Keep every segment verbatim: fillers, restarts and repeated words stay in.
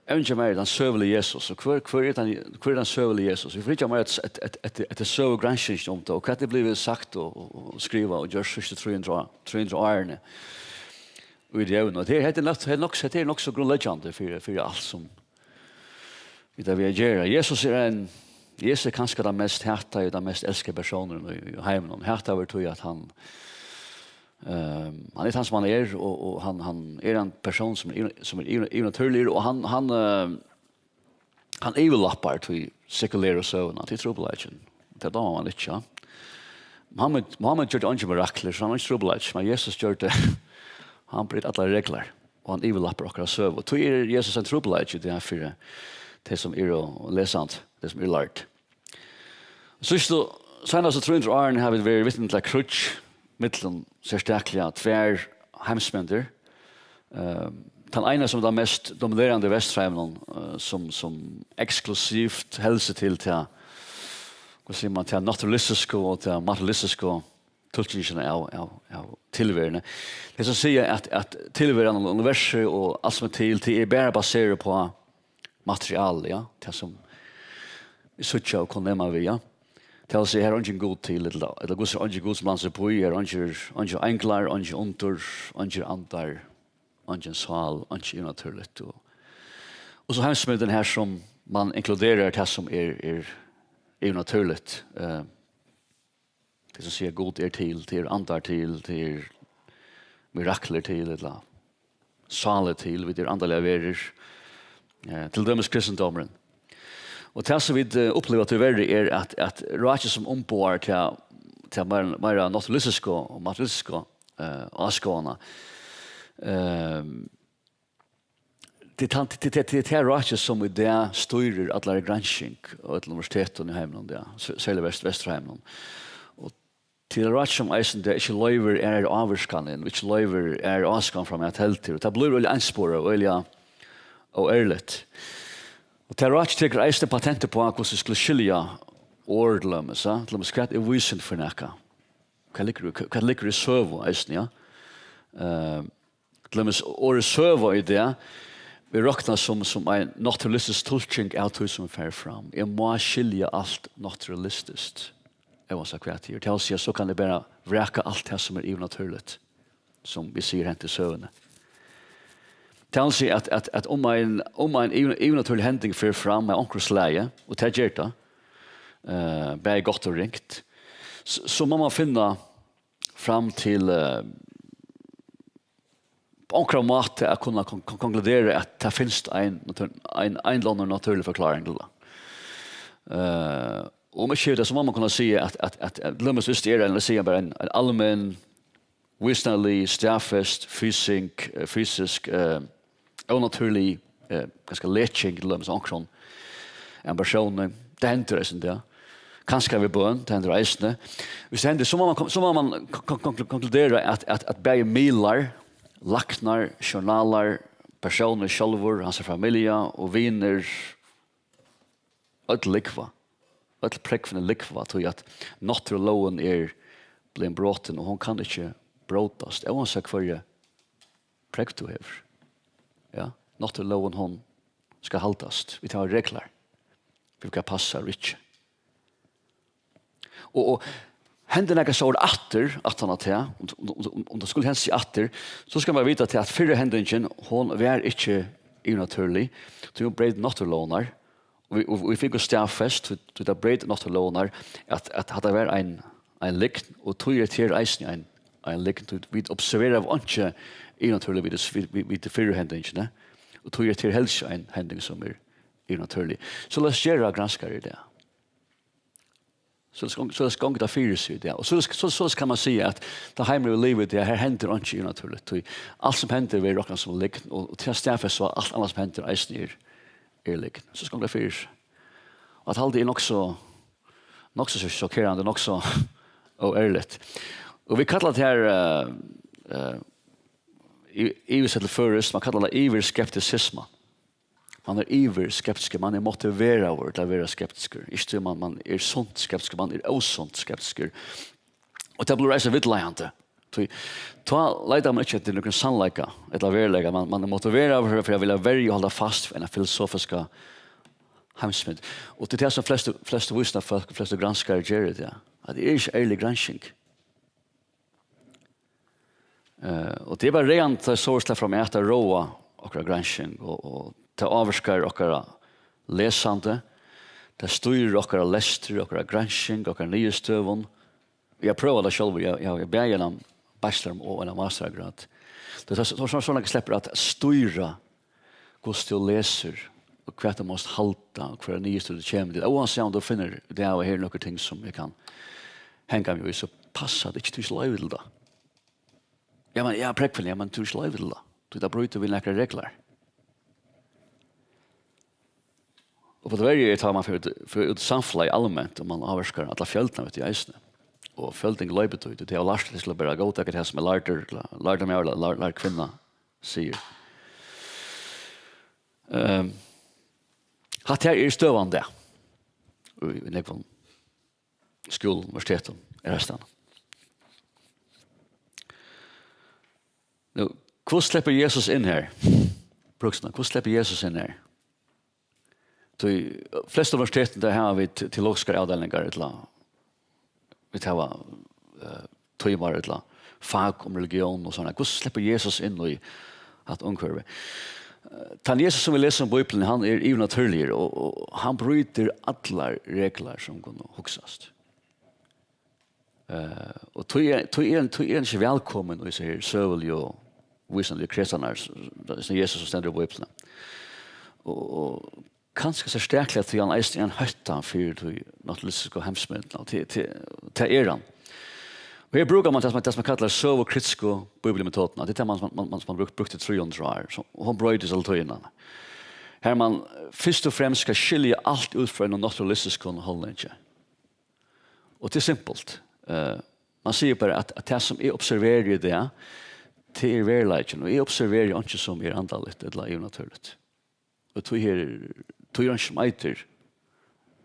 Evangeliet er tann søguligi Jesus, og hvør, hvør er tann, hvør er tann søguligi Jesus? Vit fylgja meir eftir, eftir, eftir, eftir søgugransking um tað, og hvat er blivið sagt og, og, og skrivað og gjørt síðstu trý hundrað, trý hundrað árini í tí evni. Og tað er, hetta er nokk, hetta er nokk, hetta er nokk so grundleggjandi fyri, fyri alt sum vit hava at gera. Jesus er ein, Jesus er kanska tann mest hataði og tann mest elskaði persónurin í, í heiminum. Hataður tí at hann, ehm, hann er tann sum hann er, og, og hann, hann er ein persónur sum er, sum er yvir-, yvirnatúrligur, og hann, hann, ehm, hann yvirlappar tí sekulæru søguna, tí trupulleikin. Tað dámar mann ikki, ja. Muhammed, Muhammed gjørdi eingi miraklir, so hann er ikki trupulleiki, men Jesus gjørdi, hann brýt allar reglur, og hann yvirlappar okkara søgu. Tí er Jesus ein trupulleiki, tað er fyri tey sum eru lesandi, tey sum eru lærd. Síðstu, seinastu trý hundrað árini hava vit verið vitni til eitt kríggj millum serstakliga tvær heimsmyndir. Ehm, tann eina sum er tann mest dominerandi í Vesturheiminum, eh, sum, sum eksklusivt heldur seg til ta, hvat sigur mann, ta naturalistisku og ta materialistisku tulkingina av, av, av tilveruni. Tey sum siga at, at tilveran og universið og alt sum er til, tað er bara baserað upp á material, ja, tað sum vit síggja og kunnu nema við, ja. Tað vil siga, her er eingin Gud til, ella, ella Guds, eingin Gud sum blandar seg upp í, her er eingir, eingir einglar, eingir undur, eingir andar, eingin sál, eingin yvirnatúrligt. Og, og so heimsmyndin her sum mann inkluderar tað sum er, er yvirnatúrligt. Eh, tey sum siga Gud er til, tað er andar til, tað er miraklir til, ella sálir til, vit eru andaligar verur. Eh, til dømis kristindómurin. Og tað sum vit, eh, uppliva tíverri er, at, at rákið sum umboðar til, til meira, meira naturalistisku og materialistisku, eh, áskoðana, eh, tað er tann, tað, tað, tað, tað er rákið sum í dag stýrir allari gransking á øllum universitetum í heiminum í dag, s-, serliga vest-, vesturheiminum. Og tað er rákið sum eisini í dag ikki loyvir aðrar ávirkanir, og ikki loyvir aðrar áskoðanir fram at heldur. Og tað blívur øgiliga einsporað og øgiliga óærligt. Og tað rákið tekur eisini patent upp á, hvussu skulu skilja orð, til dømis, ja? Til dømis, hvat er vísindi fyri nakað? Hvat liggur í, hvat liggur í søgu eisini, ja? Eh, til dømis orðið søga í dag, vit rokna sum, sum ein naturalistisk tulking av tí sum fer fram. Eg má skilja alt naturalistiskt, óansæð hvat tað er. Tað vil siga, so kann eg bara vraka alt tað sum er yvirnatúrligt, sum vit siga hent í søguni. Tað vil siga, at, at, at um ein, um ein yvir-, yvirnatúrlig hending fer fram av onkrum slagi, og tað ger tað, eh, bæði gott og ringt, so, so má mann finna fram til, eh, á onkran máta at kunna kon-, kon-, konkludera at tað finst ein natúr-, ein, ein ella annan natúrlig forkláring til tað. Eh, og um ikki tað, so má mann kunna siga at, at, at, at til dømis, viss tað er ein, lat siga bara ein, ein almenn, vísindalig, staðfest, fysik-, eh, fysisk, eh, ónatúrlig, eh, kanska leking, til dømis onkrum, ein persóni. Tað hendir eisini, ja. Kanska við bøn, tað hendir eisini. Viss tað hendir, so má mann kom-, so má mann kon-, kon-, kon-, konkludera at, at, at bæði miðlar, læknar, journalar, persónurin sjálvur, hansara familja og vinir, øll lúgva. Øll prógvini lúgva, tí at náttúrulógin er blivin brotin, og hon kann ikki brótast, óansæð hvørji prógv tú hevur. Ja, náttúrulógin, hon skal haldast. Vit hava reglur fyri hvat passar og ikki. Og, og hendir nakað so aftur, aftan á tað, um, um, um, um tað skuldi hent seg aftur, so skal mann vita til at fyrra hendingin, hon var ikki yvirnatúrlig, tí hon breyt náttúrulógirnar, og vit, og, og vit fingu staðfest, tí, tí tað breyt náttúrulógirnar, at, at hatta var ein, ein lygn, og tí er tað eisini ein, ein lygn, tí vit observeraðu einki yvirnatúrligt við, við, við, við fyrru hendingini, og tí er tað helst ein hending sum er yvirnatúrlig. So lat okkum gera granskarar í dag. So, so, so gongur tað fyri seg í dag. Og so, so, so kann mann siga at tað heimurin vit liva í dag, her hendir einki yvirnatúrligt. Tí alt sum hendir verður roknað sum lygn, og, og til at staðfesta, so alt annað sum hendir eisini er, er lygn. So gongur tað fyri seg. Og at halda er nokk so, nokk so sjokkerandi, nokk so óærligt. Og vit kalla tað her, eh, eh, í, yvirsett til føroyskt, mann kallar tað yvirskeptisisma. Mann er yvirskeptiskur, mann er motiveraður til at vera skeptiskur. Ikki tí mann, mann er sunt skeptiskur, mann er ósunt skeptiskur. Og tað blívur eisini villleiðandi. Tí, tá leitar man ikki eftir nøkrum sannleika ella veruleika. Man, man er motiveraður fyri, fyri at vilja verja og halda fast við eina filosofiska heimsmynd. Og tað er tað, sum flestu, flestu vísindafólk, flestu granskarar gera í dag. At tað er ikki ærlig gransking. Eh, og tað er bara ræðandi, tá ið sovorðið sleppur fram, at tað ráar okkara gransking, og, og tað ávirkar okkara lesandi, tað stýrir okkara lestri, okkara gransking, okkara niðurstøðum. Eg havi prøvað tað sjálvur, eg, eg havi bæði eina bachelor og eina mastergrad. Tað er so, so, so, sovorðið sleppur at stýra hvussu tú lesur, og hvat tú mást halda, og hvørja niðurstøðu tú kemur til. Óansæð um tú finnur út av, at her eru nøkur ting, sum eg kann hanga meg í, so passar tað ikki, tú ert ikki loyvd til tað. Ja, men, ja, prógvin, ja, men tú ert ikki loyvd til tað. Tí tað brýtur við nakrar reglur. Og á Føroyum er, tá man fer út, fer út í samfelagið alment, og man ávirkar alla fjøldina, veit tú, eisini. Og fjøldin gloypir tí, tí tey hava lært seg til at bara góðtaka tað, sum er lærdur, lærdur maður, lærd, lærd kvinna sigur. Ehm, hatta her er støðan í dag. Í, í nógvum skúlum, universitetum, er hetta. Nú, hvussu sleppur Jesus inn her? Brúksnø, hvussu sleppur Jesus inn her? Tí, flestu universitetum, tey hava teologiskar avdeilingar, ella vit hava, eh, tímar, ella fak um religión og sovorðið. Hvussu sleppur Jesus inn í hatta umhvørvið? Eh, tann Jesus, sum vit lesa um í Bíbliuni, hann er yvirnatúrligur, og, og hann brýtur allar reglur, sum kunnu hugsast. Eh, og tí er, tí er, tí er hann ikki vælkomin í hesar her søguligu og vísindaligu kretsarnar, s-, sum Jesus, sum stendur í Bíbliuni. Og, og kanska serstakliga, tí hann eisini er ein hótti fyri tí náttúralistisku heimsmyndina, og tí, tí, tað er hann. Og her brúkar man tað, sum, tað, sum man kallar søgukritisku bíbliumetodina. Tað er tað, man, man, man, man brúkt, brúkt í trý hundrað ár, so, og hon broytist alla tíðina. Har man fyrst og fremst skal skilja alt út frá einum náttúralistiskum hugleiðingi. Og tað er simpult. Eh, man sigur bara, at, at tað, sum eg observeri í dag, tað er veruleikin, og eg observeri einki, sum er andaligt ella yvirnatúrligt. Og tí her, tí er einki, sum eitur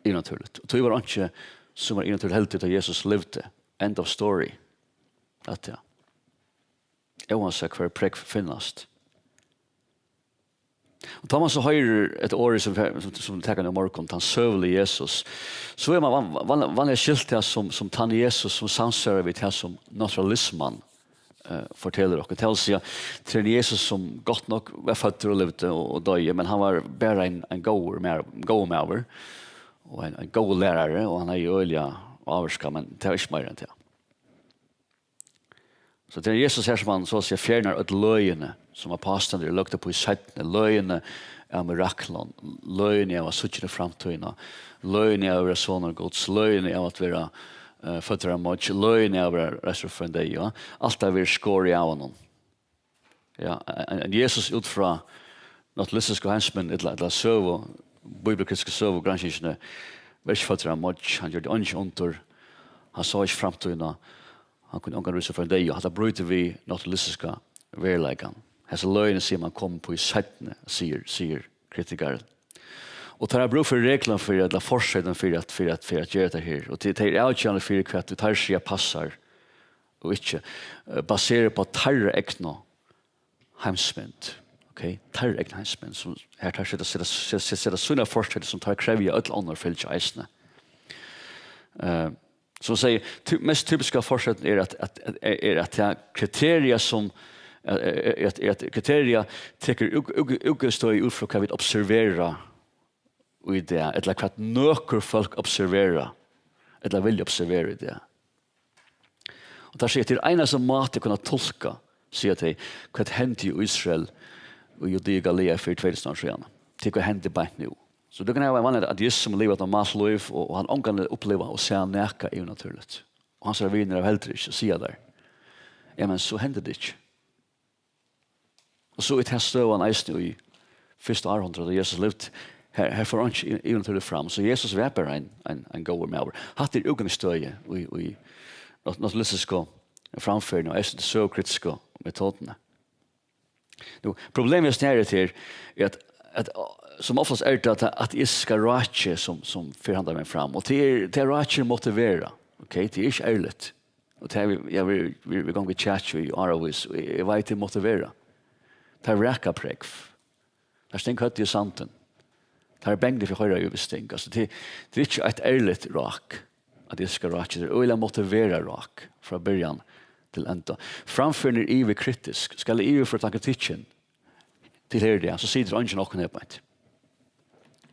yvirnatúrligt. Og tí var einki, sum var yvirnatúrligt, heldur, tá Jesus livdi. End of story. At, ja. Óansæð hvar prógv finnast. Og tá man so hoyrir eitt orð sum, sum, sum tekur í morgun, tann søguligi Jesus, so er man van-, van-, vanliga skilt tað sum, sum tann Jesus, sum samsvarar við tað, sum naturalisman, eh, fortelur okkum. Tað vil siga, tað er ein Jesus, sum gott nokk var føddur og livdi og, og doyði, men hann var bara ein, ein góður maður, góður maður, og ein, ein góður lærari, og hann hevði øgiliga ávirkan, men tað var ikki meira enn tað. So tað er Jesus her, sum hann, so at siga, fjernar øll løgini, sum apostlarnir eru løgd upp í seinni, løgini av miraklum, løgini av at síggja inn í framtíðina, løgini av at vera sonur Guds, løgini av at vera, eh, føddur av moyggj, løgini av at vera reistur frá ein deyða, ja. Alt tað verður skorið av honum. Ja, ein, ein Jesus út frá náttúralistisku heimsmynd, ella, ella søgu, bíbliukritisku søgugranskingarnar, var ikki føddur av moyggj, hann gjørdi eingi undur, hann sá ikki framtíðina, hann kundi ongan rísa frá ein deyða, og hatta brýtur við náttúralistiska veruleikan. Hesi løgini sigur man koma upp í seinni, sigur, sigur kritikarin. Og teir hava brúk fyri reglum fyri, ella fortreytum fyri at, fyri at, fyri at gera tað her. Og tey, tey eru avgerandi fyri, hvat teir siga passar og ikki, eh, baserað upp á teirra egnu heimsmynd. Ok? Teirra egnu heimsmynd, sum her teir seta, seta, seta, seta sínar fortreytir, sum teir krevja øll onnur fylgja eisini. Eh, sum eg sigi, ty-, mest typiska fortreytin er at, at, at, er at tað kriteria sum, eh, er at, er at kriteria tekur út-, út-, útgangspunkt út frá hvat vit observera í dag, ella hvat nøkur fólk observera, ella vilja observera í dag. Og teir siga, at tað er einasti máti at kunna tulka, siga tey, hvat hendi í Ísrael og Judea og Galilea fyri tvey túsund ár síðan. Til hvat hendi beint nú. So tú kann hava ein vanligan ateist, sum livir eitt normalt lív, og, og hann ongantíð upplivað og sæð nakað yvirnatúrligt. Og hansara vinir hava heldur ikki, siga teir. Ja, men so hendi tað ikki. Og so er tað støðan eisini í fyrsta árhundrað, tá Jesus livdi. Her, her fór einki y-, yvirnatúrligt fram. So Jesus var bara ein, ein, ein góður maður. Hatta er útgangsstøðið í, í nat-, naturalistisku framferðini og eisini søgukritisku metodini. Nú, problemið við snarið her er, at, at, sum oftast er tað, at ateistiska rákið, sum, sum fer handan vegin fram. Og tað er, tað rákið er motiverað. Ok, tað er ikki ærligt. Og tað er, ja, vit, vit, vit ganga í kirkju í áravís, og eg, eg veit, tað mátti vera. Tað er rakað prógv. Teir stinga høvdið í sandin. Teir eru bangnir fyri at hoyra yvir sting. Altso, tað, tað er ikki eitt ærligt rák, at eg skal ráka. Tað er øgiliga motiverað rák frá byrjan til enda. Framferðin er yvirkritisk. Skal eg yvirføra tann kritikkin til her í dag, so situr eingin av okkum her beint.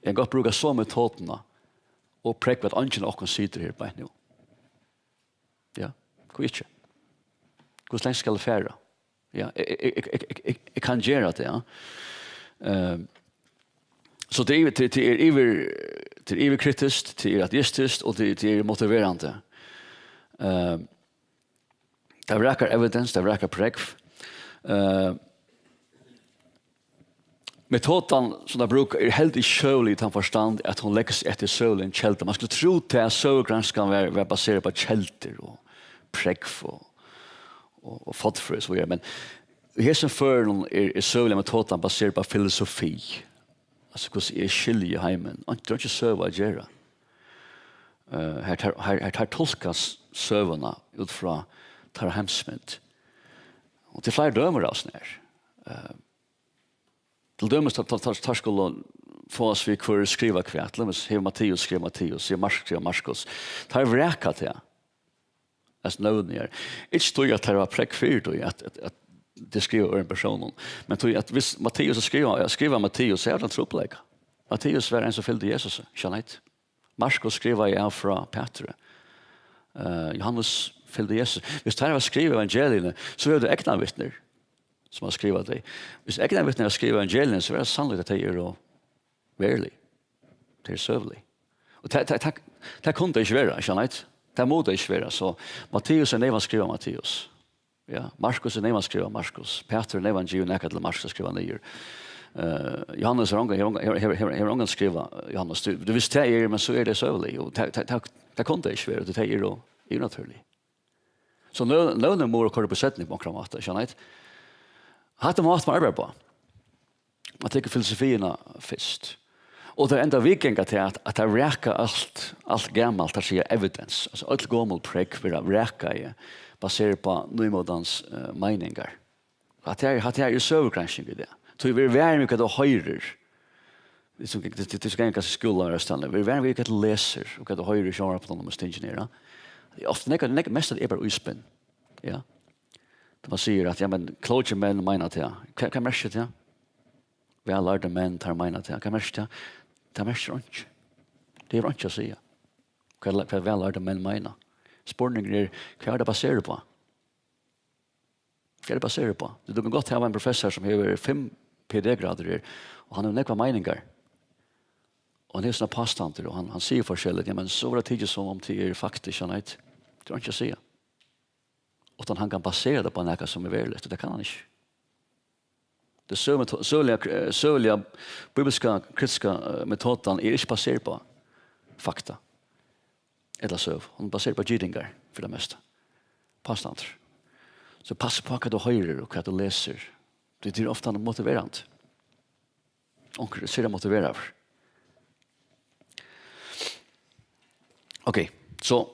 Eg kann gott brúka somu metodina og prógva, at eingin av okkum situr her beint nú. Ja, hví ikki? Hvussu langt skal eg fara? Ja, eg, eg, eg, eg, eg, eg kann gera tað, ja. Ehm, so tað er, tað, tað er yvir, tað er yvirkritiskt, tað er ateistiskt og tað, tað er motiverandi. Ehm, tað rakar evidence, tað rakar prógv. Ehm, metodan, sum tey brúka, er heldur ikki søgulig í tann forstand, at hon leggur seg eftir søguligum keldum. Man skuldi trúð tað, at søgugranskan var, var baserað á keldur og prógv og, og, og fornfrøði og so víðari. Men í hesum førum er, er søguliga metodan baserað á filosofi. Altso, hvussu eg skilji heimin. Einki, einki søga at gera. Eh, her, her, her, her tulkar søguna út frá teirra heimsmynd. Og tað eru fleiri dømi av sovorðnum her. Eh, til dømis, teir, teir, teir, teir skulu fáa seg við, hvør skrivar hvat. Til dømis hevur Matteus skrivað Matteus, hevur Markus skrivað Markus. Teir vraka tað. Altso, nøvnini her. Ikki tí at teir hava prógv fyri tí, at, at, at tað er skrivað av øðrum persónum. Men tí at viss Matteus skrivar, skrivar Matteus, so er tað ein trupulleiki. Matteus var ein, sum fylgdi Jesusi, skilst. Markus skrivaði av frá Pætri. Eh, Johannes fylgdi Jesusi. Viss teir hava skrivað evangeliini, so eru tað eygnavitnir, sum hava skrivað tey. Viss eygnavitnir hava skrivað evangeliini, so er tað sannlíkt, at tey eru verulig. Tað er søguligt. Og tað, tað, tað, tað kunnu tey ikki vera, skilst. Tað mugu tey ikki vera. So Matteus er neyvan skrivað Matteus. Ja, Markus er neyvan skrivað Markus. Pætur er neyvan givið nakað til Markus at skriva niður. Eh, Johannes hevur ongan, hevur ongan, hevur, hevur, hevur, hevur ongan skrivað Johannes. Tú, tú veist, tað er, men so er tað søguligt. Og tað, tað, tað, tað kunnu tey ikki vera, tí tey eru yvirnatúrlig. So nø-, nøvnini mugu koyra upp í seinni á onkran máta, skilst. Hatta er mátin man arbeiðir uppá. Man tekur filosofiina fyrst. Og tað enda viðganga til at, at tað vraka alt, alt gamalt, tað siga evidence. Altso, øll gomul prógv verða vrakaði, baserað á nýmótans, eh, meiningar. Hatta er, hatta er søgugransking í dag. Tú verður varin við, hvat tú hoyrir. Tað er sum, tað, tað, tað er sum at ganga í skúla og restina. Verður varin við, hvat tú lesur, og hvat tú hoyrir í sjónvarpinum og tingini her, ja. Tað er ofta nakað, nakað mest, at tað er bara íspinn. Ja. Tá man sigur at, ja, men klókir menn meina tað. Hvat, hvat merkir tað? Vællærdir menn, teir meina tað. Hvat merkir tað? Tað merkir einki. Tað hevur einki at siga. Hvat, hvat vællærdir menn meina. Spurningurin er, hvat er tað baserað uppá? Hvat er tað baserað uppá? Tú kanst gott hava ein professor, sum hevur fimm P H D-gradir her, og hann hevur nógvar meiningar. Og hann hevur sínar pástandar, og hann, hann sigur forskelligt. Ja, men so verður tað tikið, sum um tað er faktiskt, skilst. Tað er einki at siga. Uttan hann kann basera tað upp á nakað, sum er veruligt, og tað kann hann ikki. Tað søguliga, søguliga, eh, søguliga bibelska kritiska, eh, metodan er ikki baserað upp á fakta ella søgu. Hon er baserað upp á gitingar, fyri tað mesta. Pástandar. So passa upp á, hvat tú hoyrir og hvat tú lesur. Tað er ofta motiverandi. Onkur er sera motiveraður. Ok, so,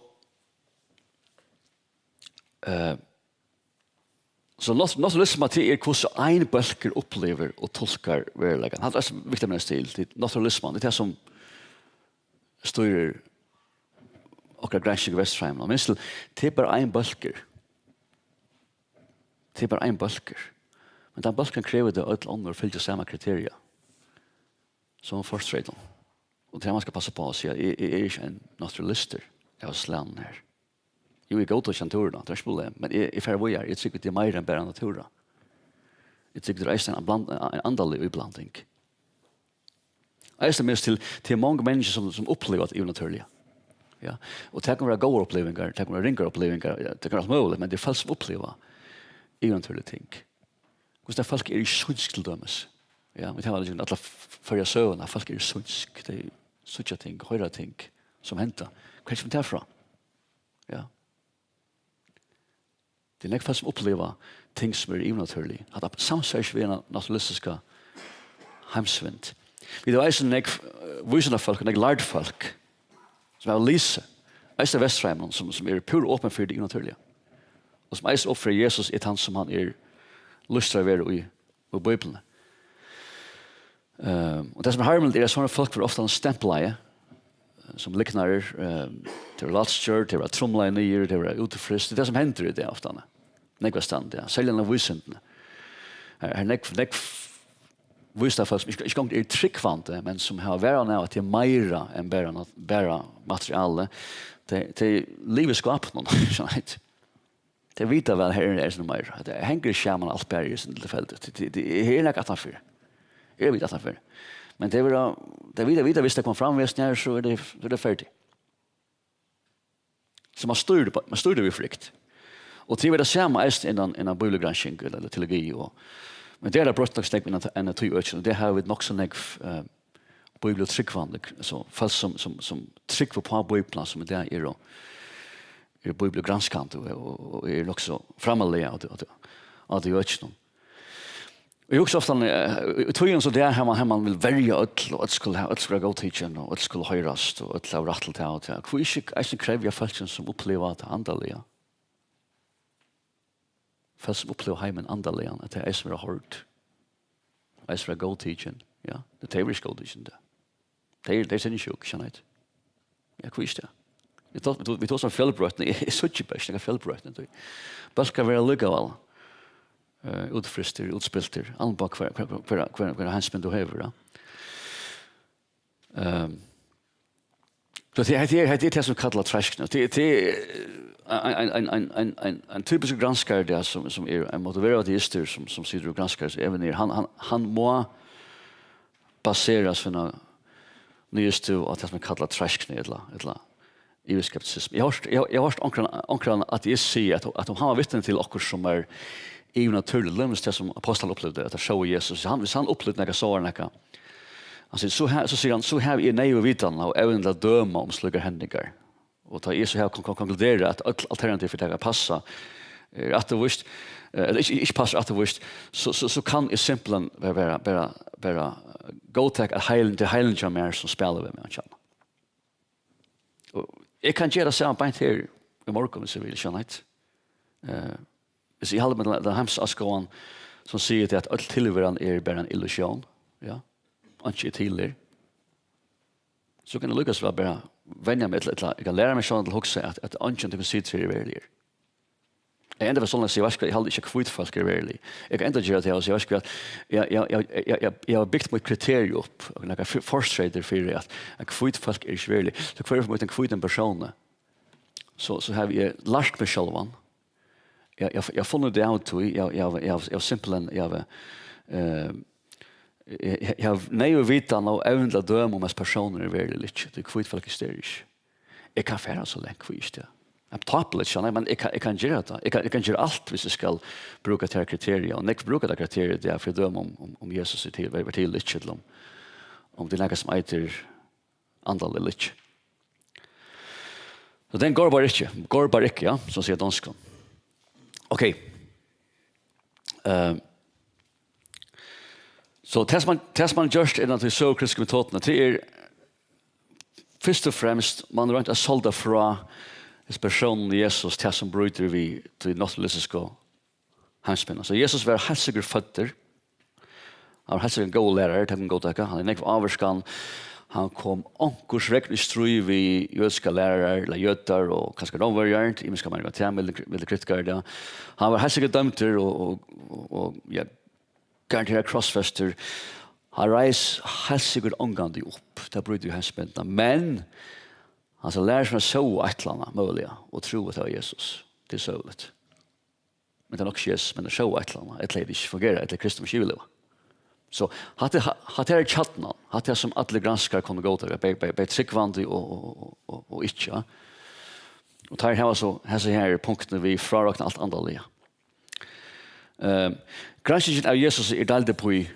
eh, so nat-, naturalisma, tað er, hvussu ein bólkur upplivir og tulkar veruleikan. Hatta er viktigt at minnast til. Tað er naturalisman, tað er tað, sum stýrir okkara gransking í Vesturheiminum. Minst til, tað er bara ein bólkur. Tað er bara ein bólkur. Men tann bólkurin krevur, at øll onnur fylgja sama kriteria sum forstreytum. Og tað, man skal passa upp á at siga, eg, eg eri ikki ein naturalistur av slagnum her. Jú, eg góðtaki náttúruna, tað er ikki problem, men eg, eg fari víðari, eg trúgvi, tað er meira enn bara náttúra. Eg trúgvi, tað er eisini ein bland-, ein andalig íblanding. Eisini minst til, til mong menniskju, sum, sum uppliva tað yvirnatúrliga. Ja. Og tað kunnu vera góðar upplivingar, tað kunnu vera ringar upplivingar, ja, tað kunnu vera alt møguligt, men tað eru fólk, sum uppliva yvirnatúrlig ting. Hvussu tað fólk er í sínsk, til dømis. Ja, vit hava líkasum alla f-, føroya søguna, fólk eru í sínsk, tey síggja ting, hoyra ting, sum henda. Hvar kemur tað frá? Ja. Tað eru nógv fólk, sum uppliva ting, sum eru yvirnatúrlig. Hatta samsvarar ikki við eina naturalistiska heimsmynd. Vit hava eisini nógv, eh, vísindafólk og nógv lærd fólk, sum hava lisið, eisini í Vesturheiminum, sum, sum eru púra opin fyri tað yvirnatúrliga. Og sum eisini uppførir Jesus er tann, sum hann er lýstur at vera í, í Bíbliuni. Ehm, og tað, sum er harmiligt, er, at sovorðin fólk verða ofta stemplað, eh, sum lygnarar, ehm, tey verða latstjørd, tey verða trumlað niður, tey verða útfryst. Tað er tað, sum hendir í dag ofta. Nógvastaðni, ja. Serliga innan vísindini. Her, her er nógv, nógv vísindafólk, sum ikki, ikki gongur er trúgvandi, men sum hava varan av, at tað er meira enn bara nat-, bara materiali. Tey, tey liva í skápinum, skilja tit. Tey vita væl, her er eisini meir. At tað hongur ikki saman alt bara í sindur tilfeldigt. Tað, tað, tað, her er nakað aftanfyri. Her er vit aftanfyri. Men tey verða, tey vita, vita, viss tað koma fram við snar, so er tað, so er tað ferdigt. So man stýrir, man stýrir við frykt. Og tað er tað sama eisini innan, innan bíbliugransking ella, ella teologi. Og, men tað er tað broytt nokk nógv innan, innan tí økinum. Og tað hava vit nokk so nógv, eh, bíbliutrúgvandi, so fólk sum, sum, sum trúgva upp á Bíbliuna, sum í dag eru, eru bíbliugranskandi og, og, og eru nokk so framarlega á tí, á tí, á tí økinum. Og eg hugsi ofta, eh, í tíðini sum í dag, har man, har man vil verja øll, og øll skulu ha, øll skulu vera góðtikin, og øll skulu hoyrast, og øll hava rætt til tað og tað. Hví ikki eisini krevja fólkini, sum uppliva tað andaliga? Fólk, sum uppliva heimin andaliga, at tey eisini verða hoyrd, eisini verða góðtikin, ja. Tey verða ikki góðtikin, tað. Tey, tey eru sinnsjúk, skilja tit. Ja, hví ikki tað? Vit to-, vit to-, vit tosa um fjølbroytni, eg, eg síggi bara ikki nakra fjølbroytni, tí bólkar verða allíkavæl, eh, útfrystir, útspiltir, alt bara hvør, hvør, hvør, hvør, hvør heimsmynd tú hevur, ja. Ehm, so tað, hetta er, hetta er tað, sum kallast treiskni. Tað, tað er ein, ein, ein typiskur granskari, tað, sum, sum er ein motiverað ateistur, sum, sum situr og granskar hesi evni. Hann, hann, hann má basera sína niðurstøðu á tað, sum er kallað treiskni ella, ella yvirskeptisismu. Eg havi hoyrt, eg, eg havi hoyrt onkran, onkran ateist siga, at, at um hann var vitni til okkurt, sum er yvirnatúrligt, til dømis tað, sum ápostlarnir upplivdu, at teir sóu Jesus. Hann, viss hann upplivdi nakað, sá hann nakað. Hann sigur, so ha-, so sigur hann, so havi eg neyðuga vitan og evni til at døma um slíkar hendingar. Og tá eg so havi kon-, kon-, konkluderað, at øll alternativ fyri tað at passa er afturvíst, eh, ella ikki, ikki passa, afturvíst, so, so, so kann eg simpulthen bara, bara, bara, bara góðtaka, at heilin, tað er heilin hjá mær, sum spælir við meg, hann kennir. Og eg kann gera tað sama beint her í morgun, viss eg vil, skilja tit. Eh, viss eg haldi meg til, til heimsáskoðan, sum sigur tað, at øll tilveran er bara ein illusjón, ja, einki er til her, so kann eg líka so væl bara venja meg til, ella eg kann læra meg sjálvum til at hugsa, at, at eingin, tú kanst siga, er veruligur. Eg enda við soleiðis at siga, veitst tú hvat, eg haldi ikki, at hvít fólk eru verulig. Eg kann enda gera tað og siga, veitst tú hvat, eg, eg, eg havi bygt mítt kriterium upp, og nakrar for-, fortreytir fyri, at, at hvít fólk eru ikki verulig. So hvør er fyri mítt ein hvítan persóni? So, so havi eg lært meg sjálvan. Eg, eg, eg havi funnið tað av tí, eg, eg, eg, eg, eg simpulthen, eg havi, eh, eg, eg, eg havi neyðuga vitan og evni til at døma um hesir persónar eru veruligir ella ikki, tí hvít fólk eru ikki. Eg kann fara so langt, hví ikki tað? Eg eri tápuligur, skilja tit, men eg kann, eg kann gera tað. Eg kann, eg kann gera alt, viss eg skal brúka tað kriteriið. Og nógv brúka tað kriteriið, tað er fyri at døma um, um, um Jesus er til, var til ella ikki, ella um, um tað er nakað sum eitur andaligt ella ikki. So den går bare ikke. Går bare ikke, ja, sum siga á donskum. Ok. Eh, so tað, sum man, tað, sum man ger innan tey søgukritisku metodini, tað er fyrst og fremst, man roynt at sálda frá hesum persónum Jesus, tað sum brýtur við tí náttúrulýsisku heimsmyndina. So Jesus var heilt sikkurt føddur. Hann var heilt sikkurt ein góður lærari, tað kann góðtaka. Hann hevði nógva ávirkan. Hann kom onkursvegna í stríð við jødiskar lærarar, ella jødar, og kanska rómverjar, til ymiskar meiningar, tað mildu, mildu kritikarar, ja. Hann var heilt sikkurt dømdur og, og, og, og, ja, garanterað krossfestur. Hann reis heilt sikkurt ongantíð upp. Tað brýtur við heimsmyndina. Men hansara lærisveinar sóu eitt ella annað, møguliga, og trúðu, at tað var Jesus. Tað er søguligt. Men tað er nokk ikki Jesus, men teir sóu eitt ella annað, ella hevði tað ikki fungerað, ella kristendomurin ikki yvirlivað. So, hatta er, ha-, hatta er kjarnin, hatta er sum allir granskarar kunnu góðtaka, bæði, bæði, bæði trúgvandi og, og, og, og, og ikki, ja. Og teir hava so, hesi her punktini við frárokna alt andaliga. Ehm, granskingin av Jesusi er deild upp í,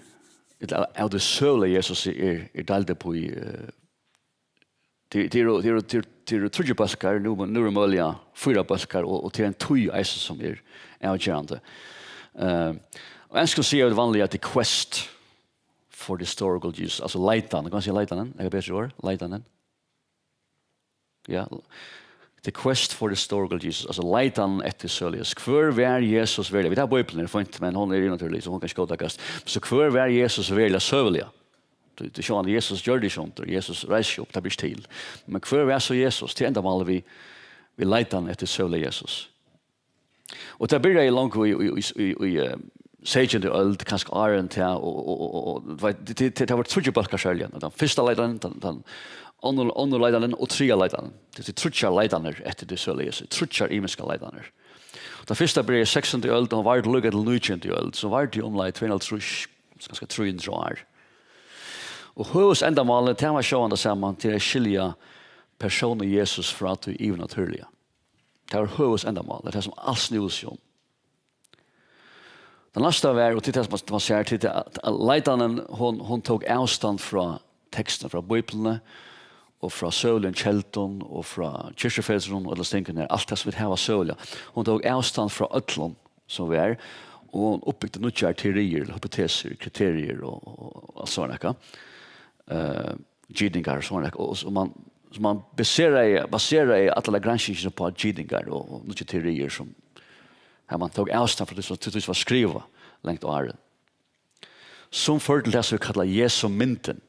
ella av, av tí søguliga Jesusi er, er deild upp í, eh, Tað, tað eru, tað eru, tað eru, tað eru tríggir bólkar, nú, nú eru møguliga fýra bólkar, og, og tað er ein tíð eisini sum er avgerandi. Eh, á enskum siga vit vanliga the quest for the historical Jesus, altso leitan, kann man siga leitanin, er tað betri orð? Leitanin? Ja, The quest for historical Jesus, altso leitan eftir søguliga Jesus. Hvør var Jesus veruliga? Vit hava Bíbliuna, er fínt, men hon er yvirnatúrlig, so hon kann ikki góðtakast. So hvør var Jesus veruliga søguliga? Tú, tú sjálvandi, Jesus gjørdi ikki undur, Jesus reis ikki upp, tað ber ikki til. Men hvør var so Jesus? Tað er endamálið við, við leitan eftir søguliga Jesus. Og tað byrjaði longu í, í, í, í, í eh, seytjandu øld, kanska áðrenn tað, og, og, og, og, og, veit, tað, tað, tað var tríggir bólkar serliga. Tann fyrsta leitanin, tann, tann onnur, onnur leitanin og triðja leitanin. Tað eru tríggjar leitanir eftir tí søguliga Jesu. Tríggjar ymiskar leitanir. Tann fyrsta byrjaði í sekstandu øld, og hon vardi líka til nítjandu øld. So vardi tað í umleið tvey hundrað og hálvtrýss, kanska trý hundrað ár. Og høvuðsendamálið, tað var sjálvandi tað sama, til at skilja persónin Jesus frá tí yvirnatúrliga. Tað var høvuðsendamálið, tað er tað sum alt snúði seg um. Tað næsta var, og til tað sum man, man sær, til tað at, at leitanin, hon, hon tók avstand frá tekstum frá Bíbliuni, og frá søguligum keldum, og frá kirkjufedrunum, og allar slíkar ting, alt tað sum vit hava søguliga. Hon tók avstand frá øllum sum var, og hon uppbygdi nýggjar teoriir, hypotesir, kriteriir og, og, og alt sovorðið nakað. Eh, Gýtingar og sovorðið, og, og man, so man baseraði, baseraði alla granskingina upp á gýtingar og, og nýggjar teoriir sum, har man tók avstand frá tí sum, tí sum var skrivað langt áðrenn. Sum førdi til tað sum vit kalla Jesu myndin,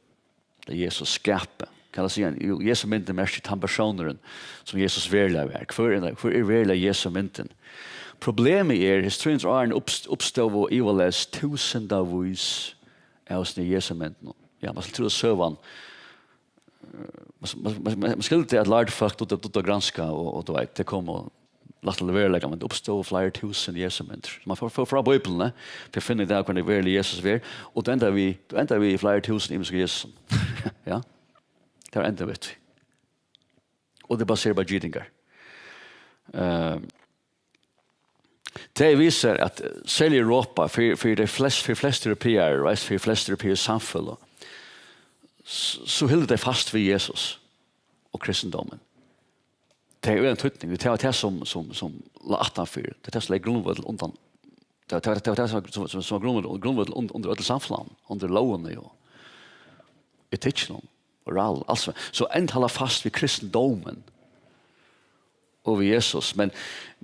ella Jesus skapið. Kann man siga, jú, Jesu myndin merkir tann persónurin sum Jesus veruliga var. Hvør er, hvør er veruliga Jesu myndin? Problemið er, hesi tvey hundrað árini uppst-, uppstóðu ivaleyst túsundavís av sínum Jesu myndum. Ja, man skal trúa søgan. Man, man, man, man skilti at lærd fólk dugdu, dugdu at granska, og, og tú veit, tey komu og løgdu til veruleikan, men tað uppstóðu fleiri túsund Jesu myndir. Man fór, fór frá Bíbliuni, fyri at finna út av, hvønn veruliga Jesus var, og tú endar við, tú endar við fleiri túsund ymiskum Jesusum. Ja? Tað var enda við. Og tað er baserað á gýtingar. Ehm, Tað vísir, at serliga í Europa, fyri, fyri tey flest, fyri flest europearar, og eisini fyri flest europeisk samfeløg, s-, so hildu tey fast við Jesus og kristindómin. Tað hevur ein týdning, tað var tað sum, sum, sum lá aftanfyri, tað er tað sum legði grundvøll undan, tað var, tað var, tað var tað sum, sum, sum var grundvøll, grundvøll und-, undir øllum samfelagnum, undir lógini og etikkinum, moral, alt sum. So enn halda fast við kristindómin og við Jesus, men,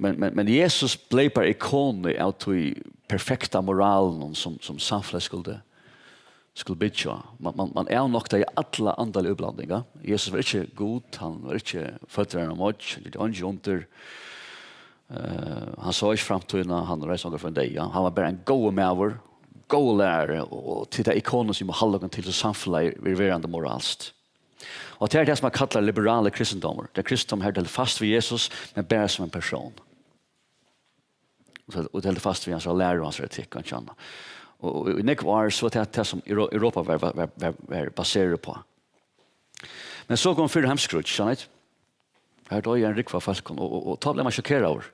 men, men, men Jesus bleiv bara ikonið av tí perfekta moralinum sum, sum samfelagið skuldi, skuldi byggja á. Man, man, man avnoktaði alla andaligu útblandingar. Jesus var ikki Gud, hann var ikki føddur av einari moyggj, hann gjørdi eingi undur. Eh, hann sá ikki framtíðina, hann reis ongan frá teimum deyða. Hann var bara ein góður maður, góður lærari, og, og til tað ikonið sum má halda okkum til sum samfelag er verandi moralskt. Og tað er tað sum man kallar liberalur kristindómur. Tað er kristindómur, har tað heldur fast við Jesus, men bara sum ein persón. Og tað, og tað heldur fast við hansara læru og hansara etikk og einki annað. Og, og í nógv ár, so var tað tað sum Euro-, Europa var, var, var, var, var baserað uppá. Men so kom fyrra heimskríggj, sannheit. Har doyði ein rúgva av fólkum, og, og, og tá bleiv man sjokkeraður.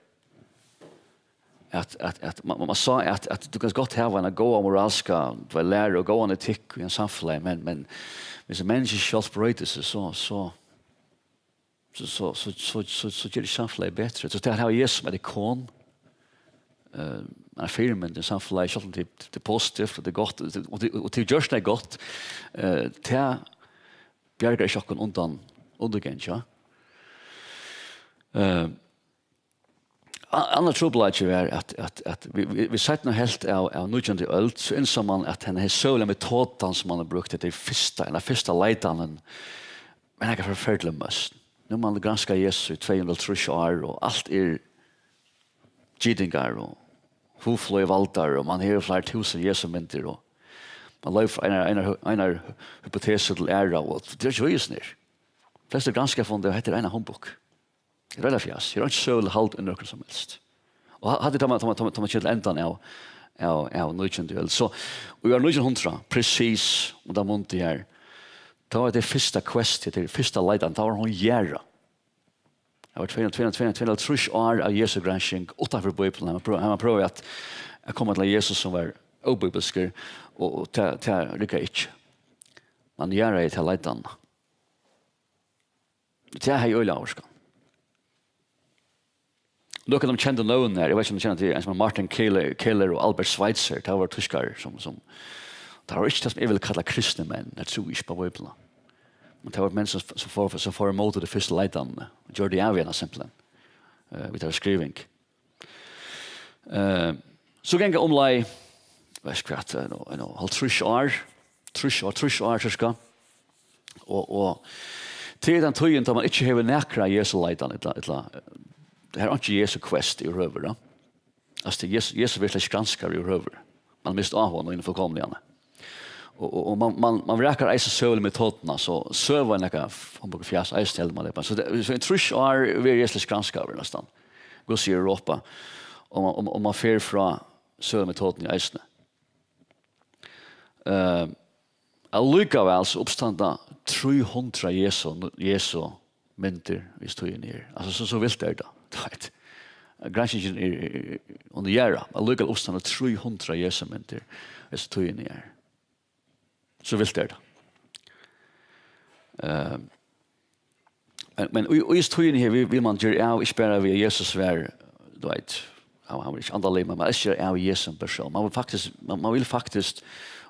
At, at, at man, man sá, at, at tú kanst gott hava eina góða moralska, tú veit, læru og góðan etikk í ein samfelagi, men, men hvis menniskjur sjálvt broyta seg, so, so, so ger ikki samfelagið betri. So tað at hava Jesus sum eitt ikon, eh, ein fyrimynd í samfelagið, sjálvt um tað er, tað er positivt og tað er gott, og tað, og tað, og tað ger nakað gott, eh, tað bjargar ikki okkum undan undirgangi, ja. Eh, a-, annar trupulleiki var, at, at, at við, við, við seinnu helvt av, av nítjandu øld, so innsá man, at henda her søguliga metodan, sum man hevur brúkt, hetta er fyrsta, ein av fyrsta leitanum, men hetta er forferdiliga møsn. Nú man granskað Jesus í tvey hundrað og hálvtrýss ár, og alt er gýtingar og hugflogið valdar, og man hevur fleiri túsund Jesu myndir, og man loyvir frá einari, einari, einari hypotesu til aðra, og tað er ikki víst nær. Flestu granskarar funnu, at hetta er ein humbug. Tað er reint fjas. Her er einki søguligt hald í nøkrum sum helst. Og ha-, hatta er, tá man, tá man, tá man, tá man kemur til endan av, av, av nítjandu øld. So, og í ár nítjan hundrað, presis, og tá mundi her, tá var tað fyrsta quest, tað fyrsta leitan, tá var hon jarðað. Tað var tvey hundrað, tvey hundrað, tvey hundrað, tvey hundrað og hálvtrýss ár av Jesu gransking uttanfyri Bíbliuna. Har man prøv-, har man prøvaði at, at koma til at Jesus sum var óbíbilskur, og, og tað, tað riggaði ikki. Man jarðaði ta leitan. Tað hevði øgiliga ávirkan. Nøkur av teimum kendu nøvnini her, eg veit ikki, um tú kennir til, ein sum Martin Keller, Keller og Albert Schweitzer, tað vóru týskarar, sum, sum, tað var ikki tað, sum eg vil kalla kristnir menn, eg trúði ikki á Bíbliuna. Men tað vóru menn, sum, sum fóru, sum fóru ímóti tí fyrstu leitanini, og gjørdu tey avvegna simpelthen, eh, við teirra skriving. Eh, so ganga umleið, veitst hvat, eh, nú, nú, hálvtrýss ár, trýss ár, trýss ár, cirka. Og, og til tann tíðin, tá man ikki hevur nakra Jesu leitan, ella, ella, eh, her er ikki Jesu quest yvirhøvur, da. Altso, tað er Jesus, Jesus verður slett ikki granskaður yvirhøvur. Man mistir áhugan í hinum fullkomliga. Og, og, og man, man, man vrakar eisini søguligu metodina, so søga er nakað humbug og fjas eisini, heldur man tað. So tað, so í trýss ár verður Jesus slett ikki granskaður næstan. Gud sigur, ropa, og man, og, og man fer frá søguligu metodini eisini. Eh, allíkavæl so uppstanda trý hundrað Jesu, Jesu myndir, viss tíðin er. Altso, so, so vilt er tað, tú veit. Granskingin er, er, er undir jarða. Allíkavæl uppstanda trý hundrað Jesu myndir, viss tíðin er. So vilt er tað. Eh, men, men í, í tíðini her, vil, vil man gera av, ikki bara við at Jesus var, tú veit, hann, hann var ikki andaligur, men man elskar av Jesu persón. Man vil faktiskt, man, man vil faktiskt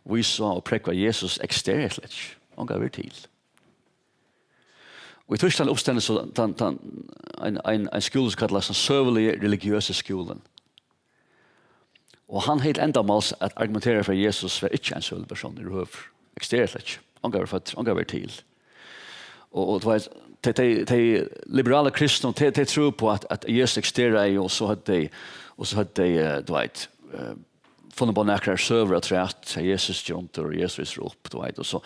vísa og prógva Jesus eksisterar slett ikki. Hann gav til. Og í Týsklandi uppstendur so tann, tann, ein, ein, ein skúli sum kallast tann søguligi religiøsi skúlin. Og hann hevði til endamáls at argumentera fyri, at Jesus var ikki ein søguligur persónur yvirhøvur. Eksisterar slett ikki. Ongan var føddur, ongan var til. Og, og tú veit, tey, tey, tey liberala kristnu, tey, tey trúðu uppá at, at Jesus eksisteraði, og so høvdu tey, og so høvdu tey, eh, tú veit, eh, funnið uppá nakrar søgur afturat, at Jesus ger undur, og Jesus reisir upp, tú veit, og so.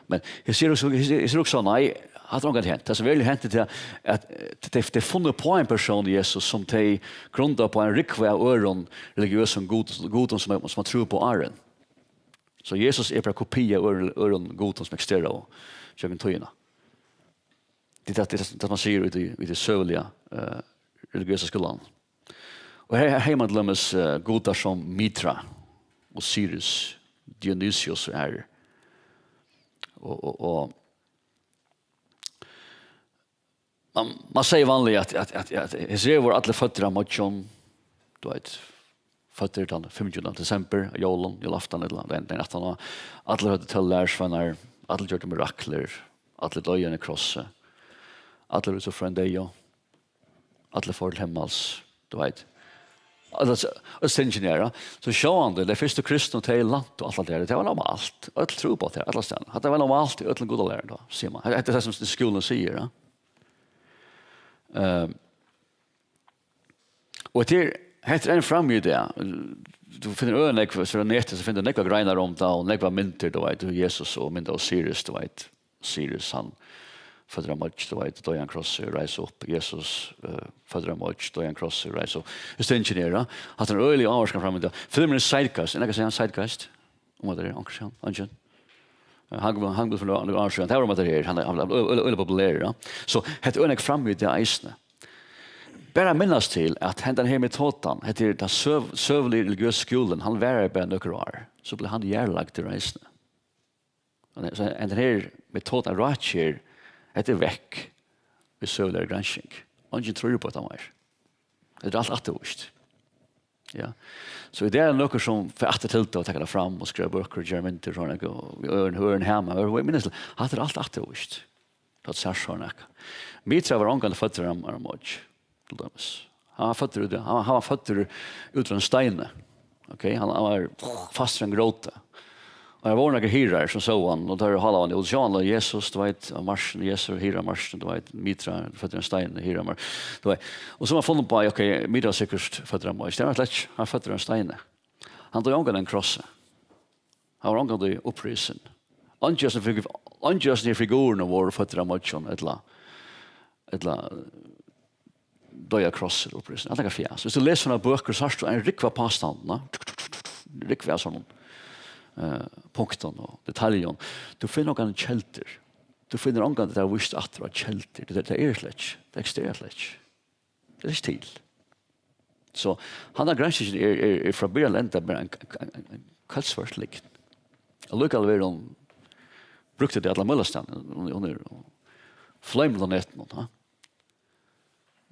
Men eg sigi so, eg sigi, eg sigi so, nei, hatta er ongantíð hent. Tað sum veruliga henti, er at, eh, tey, tey funnu uppá ein persón, Jesus, sum tey grunda uppá ein rúgvu av øðrum religiøsum gud-, gudum, sum, sum man trúði uppá áðrenn. So Jesus er bara kopi av øðrum, øðrum gudum, sum eksisteraðu gjøgnum tíðina. Tað er tað, tað er tað, man sigur í tí, í tí søguliga, eh, religiøsa skúlanum. Og her, her hevði man til dømis, eh, gudar sum Mitra, Osiris, Dionysius og aðrir. Og, og, og man, man sigur vanliga at, at, at, at hesir her vóru allir føddir av moyggjum, tú veit, føddir tann fimmogtjúgunda desember, á jólum, jólaaftan, ella dagin, dagin aftan á. Allir høvdu tólv lærisveinar, allir gjørdu miraklir, allir doyðu á einum krossi, allir vóru so frá ein deyða, allir fóru til himmals, tú veit. Allir s-, øll tingini her, ja. So sjálvandi, tey fyrstu kristnu, tey læntu alt tað har, tað var normalt. Øll trúðu uppá tað, allastaðni. Hatta var normalt í øllum gudalærum, tá, sigur man. Hetta er tað, sum skúlin sigur, ja. Ehm, Og hetta er, hetta er enn frammi í dag. Tú finnur øgiliga nógv, so á netið, so finnur tú nógvar greinar um tað, og nógvar myndir, tú veit, Jesus og mynd av Osiris, tú veit. Osiris, hann føddur av moyggj, tú veit, doyði á ein krossi, reis upp. Jesus, eh, føddur av moyggj, doyði á ein krossi, reis upp. Hetta er ikki nær, ja. Hatta er øgiliga ávirkan fram í dag. Filmurin Zeitgeist, er nakað at siga um Zeitgeist? Um hvat er, onkur sigur, eingin? Eh, hann, hann kom fyri nøkur ár síðan. Tað var um hetta her, hann, hann, hann, øgiliga populerur, ja. So, hetta er øgiliga nógv frammi í dag eisini. Bara minnast til, at hendan her metodan, hetta er tann søv-, søguligi religiøsi skúlin, hann varar bara nøkur ár, so bleiv hann jarðlagdur eisini. Og so hendan her metodan, ráðgerð, hetta er vekk í søguligari gransking. Eingin trýr uppá hetta meir. Hetta er alt afturvíst. Ja. So í dag er nøkur sum fer aftur til tað og tekur tað fram og skrivar bøkur og ger myndir og sovorðið, og í øðrum, øðrum hama, og eg minnist til, hatta er alt afturvíst. Tá tú sært sovorðið nakað. Mitra var ongantíð føddur av, av moyggj, til dømis. Hann var føddur út, hann, hann var føddur út frá einum steini. Ok, hann, hann var fastur í einum gróti. Og har vóru nakrir hirðar sum sóu hann, og teir hálaðu hann út. Sjá, hann lá Jesus, tú veit, á marskinum, Jesus, hirðar á marskinum, tú veit, Mitra, føddur av einum steini, hirðar á mar-, tú veit. Og so var funnin uppá, ok, Mitra er sikkurt føddur av moyggj. Tað var slett ikki, hann var føddur av einum steini. Hann doyði ongantíð á einum krossi. Hann var ongantíð upprisin. Eingin av hesum figu-, eingin av hesum figurunum vóru føddir av moyggjum, ella, ella doyðu á krossi, ella upprisin. Alt nakað fjas. Viss tú lesur sovorðnar bøkur, so sært tú ein rúgvu av pástandum, rúgvu av sovorðnum, eh, punktum og detaljum. Tú finnur ongar keldur. Tú finnur ongantíð, tað er víst aftur á keldur. Tað, tað er slett ikki. Tað eksisterar slett ikki. Tað er ikki til. So, handan granskingin er, er, er frá byrjan til enda bara ein, ein, ein, ein kølsvørt lygn. Allíkavæl verður hon brúkt í dag alla møguliga staðni. Hon, hon er, hon floymar á netinum, ha?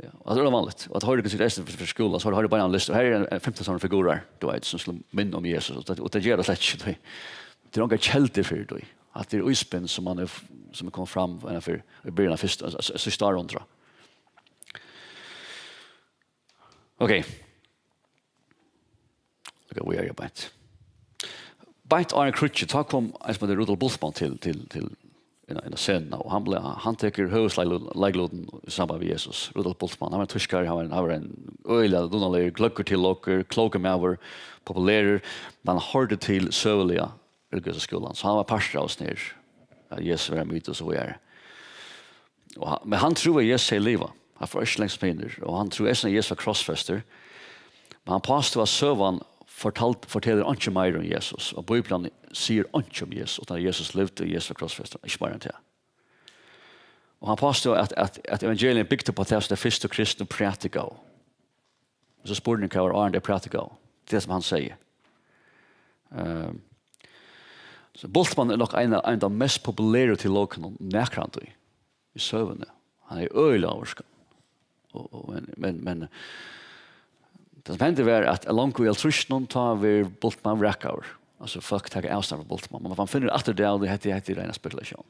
Ja, og tað er vanligt. Og at hoyra sikkurt eisini fyri, fyri skúla, so hoyrir bara ein lista. Her er ein, ein fimtan sovorðnar figurar, tú veit, sum skulu minna um Jesus. Og tað, og tað ger tað slett ikki, tú veit. Tað er ongar keldur fyri tí. Hatta er íspinn, sum man er, sum er komið fram, enn fyri, í byrjan av fyrsta, s-, s-, síðsta árhundrað. Ok. Ok, we are beint. Beint áðrenn kríggið, tá kom ein sum eitur Rudolf Bultmann til, til, til ein, ein av scenuna, og hann ble, hann tekur høvuðsleiklutin í samband við Jesus. Rudolf Bultmann, hann var ein týskari, hann var, hann var ein øgiliga dugnaligur, gløggur til lokur, klókur maður, populerur, men hann hoyrdi til søguliga religiøsa skúlan, so hann var partur av oss her, at Jesus var ein myta og so víðari. Og hann, men hann trúði, at Jesus hevði livað. Hann fór ikki langt sum hinir. Og hann trúði eisini, at Jesus var krossfestur. Men hann påstod, at søgan fortalt, fortelur einki meira um Jesus. Og Bíblian sigur einki um Jesus, uttan at Jesus livdi og Jesus var krossfestur. Ikki meira enn tað. Og hann påstod, at, at, at evangeliet bygdi upp á tað, sum tey fyrstu kristnu prædikaðu. So spurningurin, hvat var áðrenn tey prædikaðu? Tað, sum hann segði. Ehm, so Bultmann er nokk ein av, ein av teimum mest populeru teologunum nakrantíð í søguni. Hann er øgiliga ávirkan. Og, og, men, men, men tað, sum hendi, var, at longu í hálvtrýssunum, tá var Bultmann vrakaður. Altso, fólk taka avstand frá Bultmann. Men man finnur aftur tað, og hetta, hetta er reina spekulatión.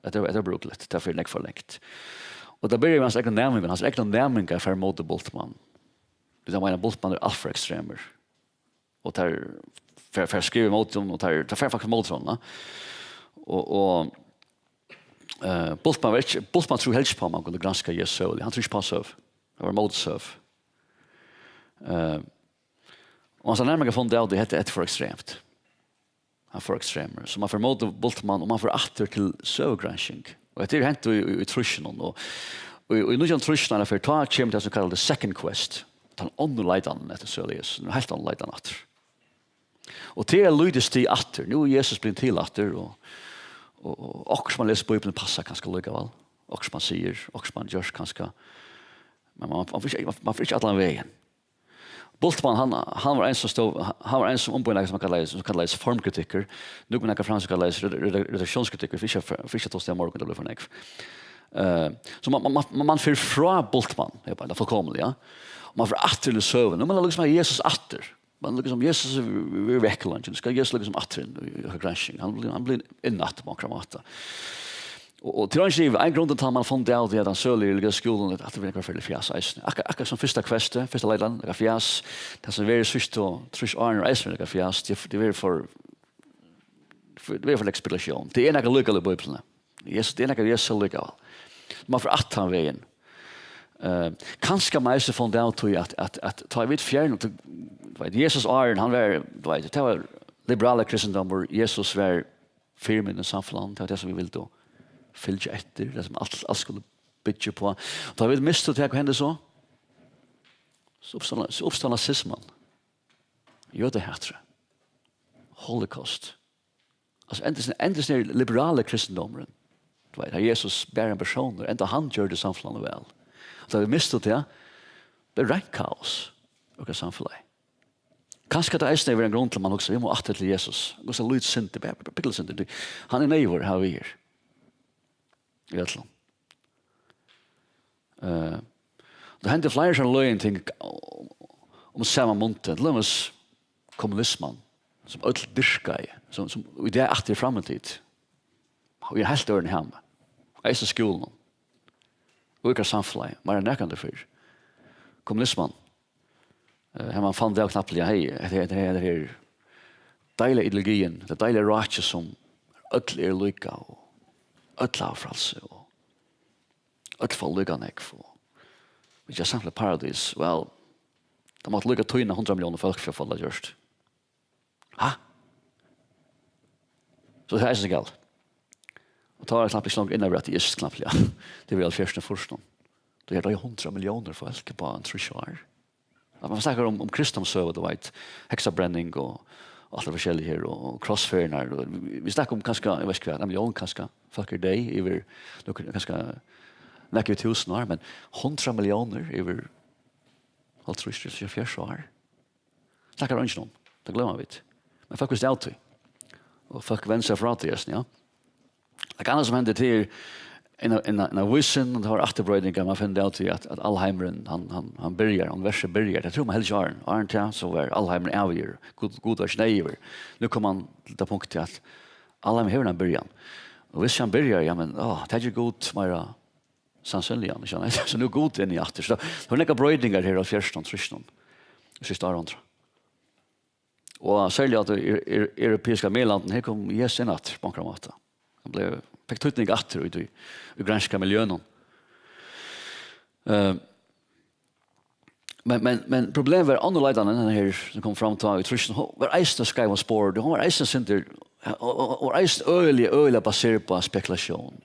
Hetta, hetta er brúkligt, tað fer nógv for langt. Og tað byrjar við hansara egnu næmingar, hansara egnu næmingar fara móti Bultmann. Tí tey meina, Bultmann er alt for ekstremur. Og teir fara, fara at skriva ímóti honum, og teir, teir fara faktiskt móti honum, ja. Og, og, eh, Bultmann var ikki, Bultmann trúði helst ikki á, at man kundi granska Jesus søguliga. Hann trúði ikki á søgu. Hann var móti søgu. Eh, og hansara næmingar funnu út av, at hetta, hetta er for ekstremt. Hann fór ekstremur. So man fór móti Bultmann, og man fór aftur til søgugransking. Og hetta er hent í, í, í trýssunum, og, og, og í nítjan trýssunum, fyri tá kemur tað, sum kallast Second Quest. Tann onnur leitan eftir søgu Jesu. Ein heilt onnur leitan aftur. Og tað er lítið stig aftur. Nú er Jesus blivin til aftur, og, og, og okkurt, sum man lesur Bíbliuna, passar kanska líkavæl. Okkurt, sum man sigur, okkurt, sum man ger kanska. Men man, man, man, fer ikki, man, man fer ikki allan vegin. Bultmann, hann, hann var ein sum stóð, hann var ein sum umboðaði nakað sum kallaðist, sum kallaðist formkritikkur. Nú kemur nakað fram sum kallaðist reda-, reda-, redaktiónskritikkur, fyri ikki, fyri ikki at tosa tað í morgun, tað blívur for nógv. Eh, so man, man, man, man fer frá Bultmann, tað er bara fullkomiliga, ja. Og man fer aftur til søguna. Nú man er líkasum Jesus aftur. Man líkasum Jesus er, er vekk leingi. Nú skal Jesus líkasum aftur inn í, í gransking. Hann blívur, hann blívur inn aftur á onkran máta. Og, og til ein skiv, ein grund til at man fann tað av, tí at hann søguliga skúlin, at tað var nakað forferdiligt fjas eisini. Akkur-, akkurát sum fyrsta Quest, fyrsta leitan, nakað fjas, tað sum verður síðstu trýss árini, er eisini nakað fjas, tað, tað verður for, for, tað verður for nógv spekulatión. Tað er nakað líka í Bíbliuni. Jesus, tað er nakað Jesus líka. Man fer aftur tann vegin. Eh, kanska man eisini fann tað av tí at, at, at tá vit fjerna, tú veit, Jesus áðrenn, hann var, tú veit, tað var liberali kristindómur, Jesus var fyrimyndin í samfelagnum, tað var tað, sum vit vildu fylgja eftir, tað, sum alt, alt skuldi byggja uppá. Tá vit mistu tað, hvat hendir so? So uppstóð, so uppstóð nazisman, jødahatrið, holocaust. Altso, endist, endist er liberali kristindómurin. Tú veit, har Jesus bara ein persónur, enda hann gjørdi samfelagnum væl. Tá vit mistu tað, bleiv reint kaos í okkara samfelagi. Kanska tað eisini er ein grund til, man hugsar, vit mugu aftur til Jesus. Hvussu lítið synd, bara, bara, bara, bara synd, tí hann er neyðugur at hava við her. Í øllum. Eh, tað hendir fleiri sovorðin løgin ting um sama mundin. Til dømis kommunisman, sum øll dyrkaðu, sum, sum í dag aftur er framvið tit. Og í heilt øðrum hami. Eisini skúlunum. Og í okkara samfelagi, meira enn nakrantíð fyrr. Kommunisman, eh, har man fann tað knappliga, hey, hetta her, hetta her, hetta her deiliga ideologiin, tað deiliga rákið sum øll eru líka, og øll hava frælsi, og øll fáa líka nógv, og vit gera samfelag paradís. Well, tað mátti líka týna hundrað milliónir fólk fyri at fáa tað gjørt. Ha? So tað er eisini galið. Og tá var eg knappliga ikki longur inn at vera ateist, knappliga. Tað var í hálvfjerðsum og fýrsunum. Tá er tað hundrað milliónir fólk upp á ein trýss ár. At man snakkar um, um kristnari søgu, tú veit, heksabrenning og, og alt tað forskelliga her, og, og krossferðirnar, og vit, vit snakka um kanska, eg veit ikki hvat, ein millión kanska, fólk eru deyð yvir, nøkur, kanska nakað yvir túsund ár, men hundrað milliónir yvir hálvtrýss, trýss, hálvfjerðs ár. Snakkar eingin um. Tað gloyma vit. Men fólk vístu av tí. Og fólk venda sær frá tí, eisini, ja. Nakað annað sum hendi, tað er ein av, ein av, ein av vísindum, og tað var afturbroytingar, man finnur av tí at, at alheimurin, hann, hann, hann byrjar, universið byrjar. Tað trúði man helst ikki áðrenn. Áðrenn tað, so var alheimurin avgjørdur. Gud, Gud var ikki neyðugur. Nú kom hann til tað punktið at Alheimur hevur eina byrjan. Og viss hann byrjar, ja, men, á, tað ger Gud meira sannsynliga, ikki sant? So nú er Gud inni aftur. So tað vóru nakrar broytingar her á hálvfjerðsunum, trýssunum, síðsta árhundrað. Og serliga at í, í, í europeiska miðlandinum, her kom Jesus inn aftur á onkran máta. Hann bleiv, fekk týdning aftur í, í, í grønska miljøinum. Eh, men, men, men problemið var, onnur leitanin, hendan her, sum kom fram tá í trýssunum, hon var eisini á skeivum spori, hon var eisini sindur, og, og, og, og eisini øgiliga, øgiliga baserað á spekulatión.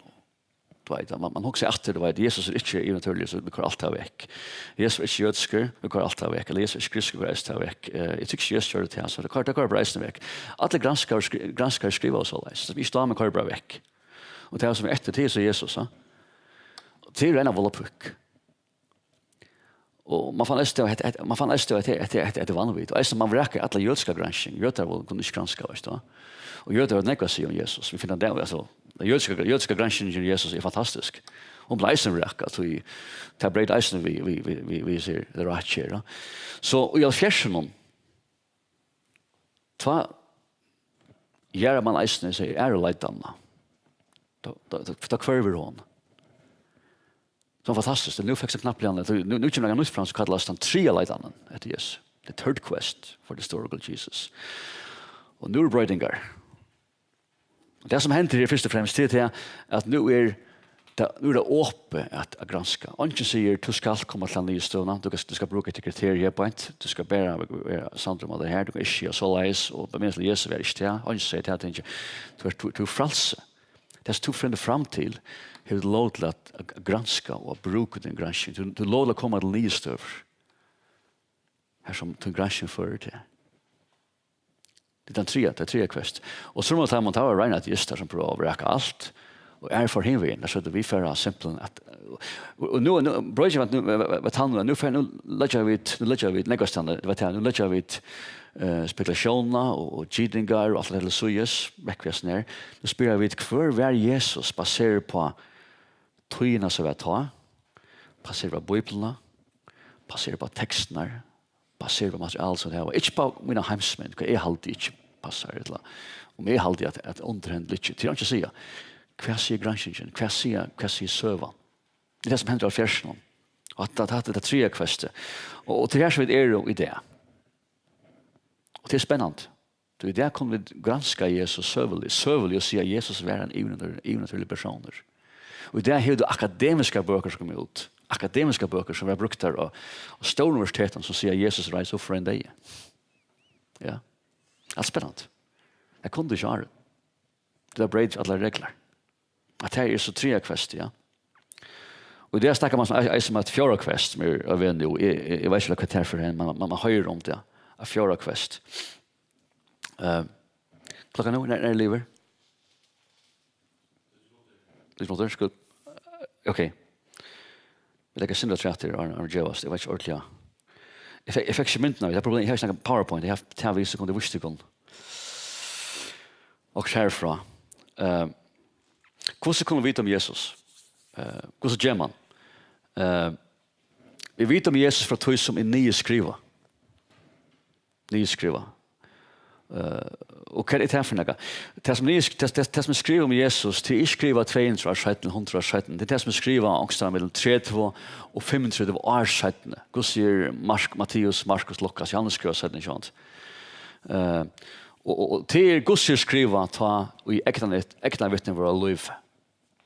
Du veit, man, man hugsar aftur, du veit, Jesus er ikki yvirnatúrligur, so vit koyra alt tað vekk. Jesus er ikki jødskur, vit koyra alt tað vekk. Ella Jesus er ikki grikskur, vit koyra alt tað vekk. Eh, eg tykki ikki Jesus gjørdi tað, so tað koyra, tað koyra bara eisini vekk. Allir granskarar skri-, granskarar skriva soleiðis. So vit stava, men koyra bara vekk. Og tað sum er eftir, tað er so Jesus, ha? Og tað er reina volapukk. Og man fann eisini, at hetta, man fann eisini, at hetta, hetta, hetta, hetta er vanvit. Og eisini, man vrakar alla jødiska gransking. Jødar vóru, kunnu ikki granska, veitst tú. Og jødar hava nógv at siga um Jesus. Vit finna tað, altso, tann jødiska, jødiska granskingin um Jesus er fantastisk. Hon bleiv eisini vrakað, tí tað breyt eisini við, við, við, við, við sær, ella rætt her, ja. So í hálvfjerðsunum, tá gera man eisini hesa aðru leitanina. Tá, tá, tá, tá hvørvur hon. Tað var fantastiskt. Nú fekk so knappliga hann, nú, nú kemur nakað nýtt fram, sum kallast tann triðja leitanin eftir Jesus. The third quest for the historical Jesus. Og nú eru broytingar. Og tað sum hendir her fyrst og fremst, tað er tað, at nú er tað, nú er tað opið at, at granska. Eingin sigur, "Tú skalt koma til hesa niðurstøðuna, tú skalt, tú skalt brúka hetta kriterium her beint, tú skalt bara vera sannur um at tað her, tú kanst ikki siga soleiðis, og bara minna til Jesus var ikki tað." Eingin sigur tað, tingið. Tú ert, tú, tú ert frælsi. Tað sum tú finnur fram til, hevur tú lov til at, at granska og at brúka tína gransking. Tú, tú hevur lov til at koma til niðurstøður, har sum tín gransking førir teg. Tað er tann triðja, tað er triðja quest. Og so má tað, man tað var rein ateistar sum prøva at vraka alt, og er for hin vegin, so vit fara simpelthen at, og, og nú, nú, broytingin var, nú, var, var, var tann, nú fer, nú leggja vit, nú leggja vit nógvastaðni, veit tað, nú leggja vit, eh, spekulatiónina og, og gitingar og alt tað til síðis, vekk við hesum her. Nú spyrja vit, hvør var Jesus, baserað á tíðina sum var tá, baserað á Bíbliuna, baserað á tekstirnar, baserað á material sum tey hava. Ikki á mína heimsmynd, hvat eg haldi ikki passar, ella um eg haldi at, at undir henni liggur. Tað er einki at siga. Hvat sigur granskingin? Hvat siga, hvat sigur søgan? Tað er tað sum hendir á hálvfjerðsunum. Og at, at, at tað triðja questið. Og, og tað er her sum vit eru í dag. Og tað er spennandi. Tí í dag kunnu vit granska Jesus søguliga, søguliga og siga, at Jesus var ein yvirnatúr-, yvirnatúrligur persónur. Og í dag hevur tú akademiskar bøkur sum koma út. Akademiskar bøkur sum verða brúktar á, á stórum universitetum sum siga, at Jesus reis upp frá ein deyða. Ja. Alt spennandi. Tað kunnu tú ikki áðrenn. Tað broytir allar reglur. At tað er so triðja quest, ja. Og í dag snakkar man sum, eisini um eitt fjórða quest, sum er á veg nú. Eg, eg, eg veit ikki, hvat tað er fyri ein, men man, man hoyrir um tað. Eitt fjórða quest. Eh, klokkan nú, nær, nær er liðugt? Tíggju minuttir, skuld. Ok. Vit leggja eitt sindur afturat her, áðrenn, áðrenn vit gevast. Eg veit ikki ordiliga. Eg fekk, eg fekk ikki myndina av, tað er problem, eg havi ikki nakað PowerPoint, eg havi, tað havi eg so kundi víst tykkum. Og herfrá. Eh, hvussu kunnu vit vita um Jesus? Eh, hvussu ger man? Eh, vit vita um Jesus frá tí sum er niðurskrivað. Niðurskrivað. Eh, og hvat er tað fyri nakað? Tað sum niðursk-, tað, tað, tað sum er skrivað um Jesus, tað er ikki skrivað tvey hundrað ár seinni, hundrað ár seinni. Tað er tað sum er skrivað onkustaðni millum tretivu og fimmogtretivu ár seinni. Hvussu er Mark-, Matteus, Markus, Lukas, Johannes skrivað seinni, ikki sant? Eh, og, og, og tað er, hvussu er skrivað tá ið eygnan-, eygnavitni vóru á lívi.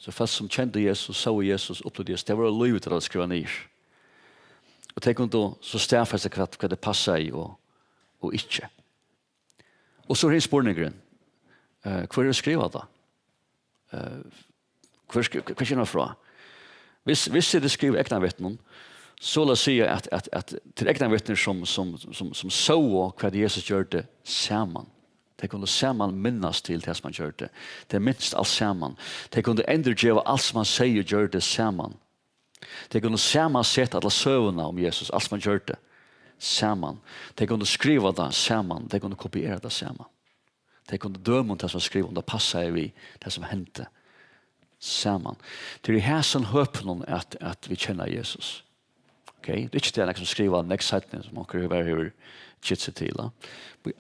So fólk sum kendu Jesus, sóu Jesus, upplivdu Jesus, tey vóru á lívi, tá tað var skrivað niður. Og tey kundu so staðfesta, hvat, hvat tað passaði og, og ikki. Og so er hin spurningurin, eh, hvør hevur skrivað tað? Eh, hvør skri-, hvar kemur tað frá? Viss, viss tað er skrivað av eygnavitnum, so lat siga at, at, at tað eru eygnavitni sum, sum, sum, sum sóu, hvat Jesus gjørdi saman. Tey kundu saman minnast til tað, sum hann gjørdi. Tey minst alt saman. Tey kundu endurgeva alt, sum hann segði og gjørdi saman. Tey kunnu samanseta alla søguna um Jesus, alt, sum hann gjørdi, saman. Tey kundu skriva tað saman. Tey kundu kopiera tað saman. Tey kundu døma um tað, sum var skrivað, um tað passaði við tað, sum hendi, saman. Tað er í hasum høpinum, at, at vit kenna Jesus. Ok? Tað er ikki tað, nakar sum skrivar nógv seinni, sum onkur hevur, hevur gitt seg til, ja. Bí-,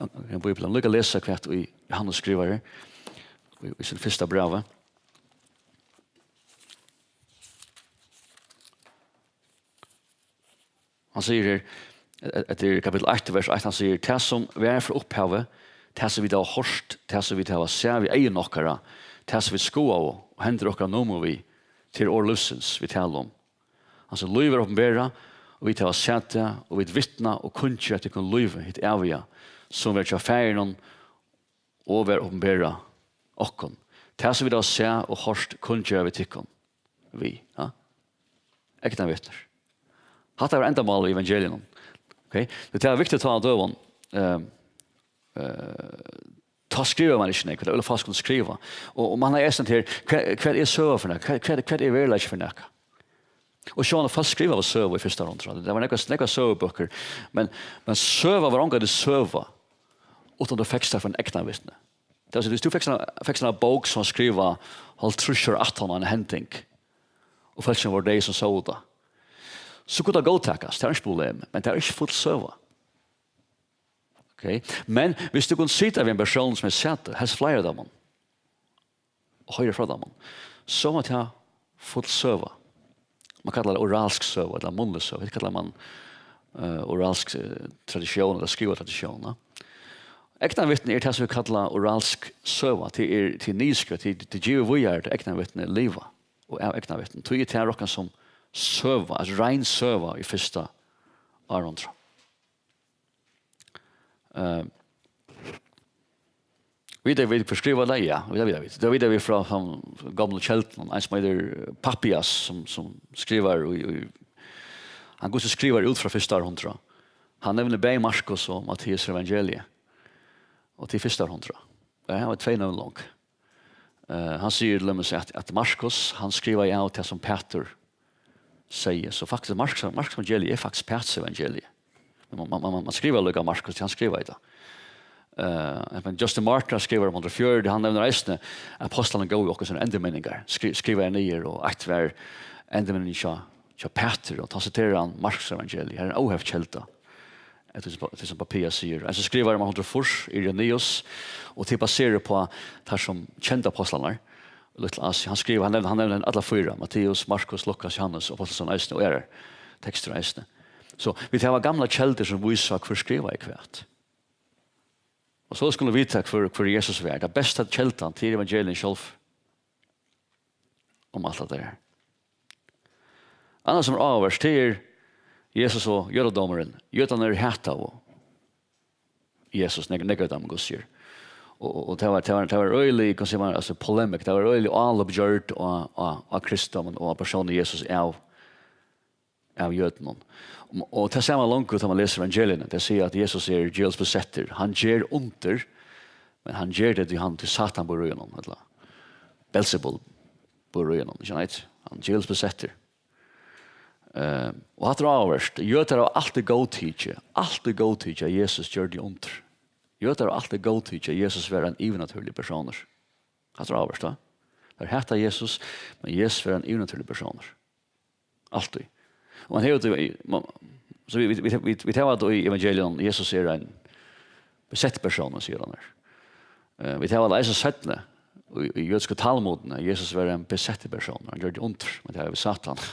Bíblian. Líka lesa hvat ið Johannes skrivar her. í, í sín fyrsta brævi. Hann sigur her, e-, e-, hetta er kapittul eitt, vers eitt, hann sigur: "Tað sum var frá upphavi, tað sum vit hava hoyrt, tað sum vit hava sæð við eygum okkara, tað sum vit skoðaðu, og hendur okkara numu við, tað er orð lívsins, vit tala um." Hann sigur: "Lív er opinberað, og vit hava sæð tað, og vit vitna og kunngera tykkum lívið, hitt æviga, sum var hjá Faðirinum, og var opinberað okkum. Tað, sum vit hava sæð og hoyrt, kunngera vit tykkum við." Ja? Egnavitnir. Hatta var endamálið í evangeliinum. Okay? Tað er viktigt at hava á døgum. Eh, eh, tá skrivar man ikki nógv, tað er fólk sum skriva. Og, og man hevur eisini her, hvat, hvat er søga fyri nakað? Hvat, hvat, hvat er veruleiki fyri nakað? Og sjálvandi fólk skrivaðu søgu í fyrsta hundrað. Tað var nakrar, nakrar søgubøkur, men, men søga var ongantíð søga, uttan tú fekst tað frá einum egnavitni. Tað vil siga, viss tú fekst eina, fekst eina bók sum var skrivað hálvtrýss ár aftan á eina hending, og fólkini vóru deyð sum sóu tað, so kundi tað góðtakast, tað er ikki problem, men tað er ikki full søga. Okay? Men viss tú kundi sita við ein persón sum hevði sæð tað, helst fleiri av teimum, og hoyra frá teimum, so var tað full søga. Man kallar tað oralsk søga, ella munnlig søga. Hetta kallar man, eh, oralsk, eh, tradisjón, ella skrivað tradisjón, ja. Egnavitni er tað sum vit kalla oralsk søga. Tað er, tað er niðurskrivað, tað er, tað er givið víðari til egnavitni liva, og av egnavitni. Tí er tað rokkað sum søga, altso rein søga í fyrsta árhundrað. Eh, vita vit, hvør skrivar tað? Ja, vita vit, vita vit. Tað vita vit frá teimum gomlu keldunum. Ein sum eitur Papias, sum, sum skrivar í, í, hann gott skrivar út frá fyrsta árhundrað. Hann nevnir bæði Markus og Matteus evangeliið. Og til fyrsta árhundrað. Ja, hann var tvey nøvn long. Eh, hann sigur til dømis at, at Markus, hann skrivaði av tað sum Pætur segði. So faktiskt, Markus, Markus evangeliið er faktiskt Pæturs evangeliið. Men man, man, man, man skrivar líka Markus, hann skrivaði tað. Eh, men Justin Martyr skrivar um hundrað og fjøruti, hann nevnir eisini, at apostlarnir góvu okkum sínar endurminningar. Skri-, skrivaði niður, og eitt var endurminning hjá, hjá Pæturi, og tá siterar hann Markus evangeliið. Her er ein óheft kelda. At tað sum, tað sum Papias sigur. Ein sum skrivar um hundrað og fýrs, Irenaeus, og tað baserar upp á tær sum kendu apostlarnar, Lítla Asia. Hann skrivar, hann nevnir, hann nevnir allar fýra, Matteus, Markus, Lukas, Johannes, og Apostlasøgan eisini, og aðrar tekstir eisini. So, vit hava gamlar keldur sum vísa hvør skrivaði hvat. Og so skulu vit vita hvør, hvør Jesus var. Tað besta keldan til evangeliið sjálv. Um alt hatta her. Annað sum er áhugavert, tað er Jesus og jødadómurin. Jødarnir hataðu Jesus, nógv, nógv av teimum, Gud sigur. Og, og, og tað var, tað var, tað var øgiliga, hvussu sigur man, altso, polemikk, tað var øgiliga álop gjørd á, á, á kristindómin og á persónin Jesus av, av jødunum. Og, og tað sama longu, tá man lesur evangeliini, tey siga, at Jesus er djevulsbesettur. Hann ger undur, men hann ger tað, tí hann, tí Satan býr í honum, ella Beelzebul býr í honum, ikki neitt? Hann er djevulsbesettur. Eh, og hatta er áhugavert. Jødar hava altíð góðtikið, altíð góðtikið, at Jesus gjørdi undur. Jødar hava altíð góðtikið, at Jesus var ein yvirnatúrligur persónur. Hatta er áhugavert, va? Teir hata Jesus, men Jesus var ein yvirnatúrligur persónur. Altíð. Og man hevur tað í, man, so vit, vit, vit, vit, vit hava tað í evangelium, Jesus er ein besettur persónur, sigur hann her. Eh, vit hava tað eisini seinni, í, í jødisku Talmudini, at Jesus var ein besettur persónur, hann gjørdi undur, men tað var við Satan.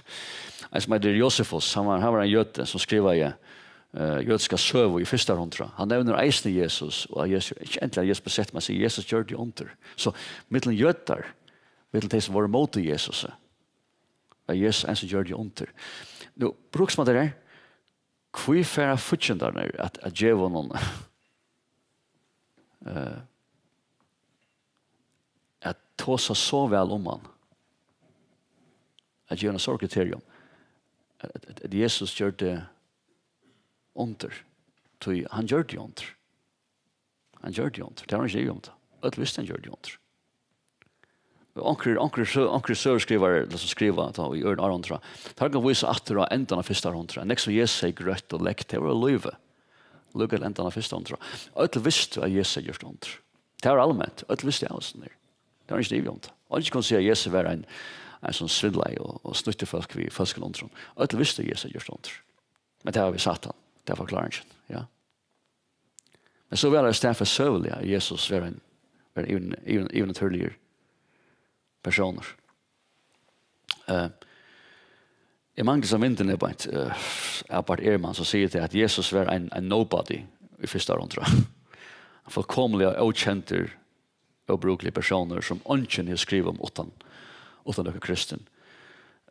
Ein sum eitur Josephus, hann var, hann var ein jødi sum skrivaði, eh, jødiska søgu í fyrsta hundrað. Hann nevnir eisini Jesus, og at Jesus, ikki endiliga at Jesus besetti, men sigur, Jesus gjørdi undur. So, millum jødar, millum tey sum vóru móti Jesusi, at Jesus eisini gjørdi undur. Nú, brúkst man tað her, hví fara fíggindarnir at, at geva honum, eh, at tosa so væl um hann, at geva honum so kriterium, at, at, at Jesus gjørdi undur, tí hann gjørdi undur. Hann gjørdi undur. Tað var ikki ivi um tað. Øll vistu, hann gjørdi undur. Og onkrir, onkrir sø-, onkrir søguskrivarar, ella sum skriva tá í øðrum árhundrað, teir kunnu vísa aftur á endan av fyrsta árhundrað. Nógv sum Jesus hevði grøtt og lekt, tað var í lívi. Líka til endan av fyrsta árhundrað. Øll vistu, at Jesus hevði gjørt undur. Tað var alment. Øll vistu av hesum her. Tað var ikki ivi um tað. Og ikki kunnu siga, at Jesus var ein, ein sum svindlaði og, og snýtti fólk við følskum undrum. Øll vistu, at Jesus hevði gjørt undur. Men tað var við Satan. Tað er forklaringin, ja. Men so var tað staðfest søguliga, at Jesus var ein Vera yvir-, yvir-, yvirnatúrligir persónar. Eh, eg mangli so myndin er beint, eh, av Bart Ehrman, sum sigur tað, at Jesus var ein, ein nobody í fyrsta árhundrað. Ein fullkomiliga ókendur, óbrúkligur persónur, sum eingin hevur skrivað um uttan, uttan okkurt kristin.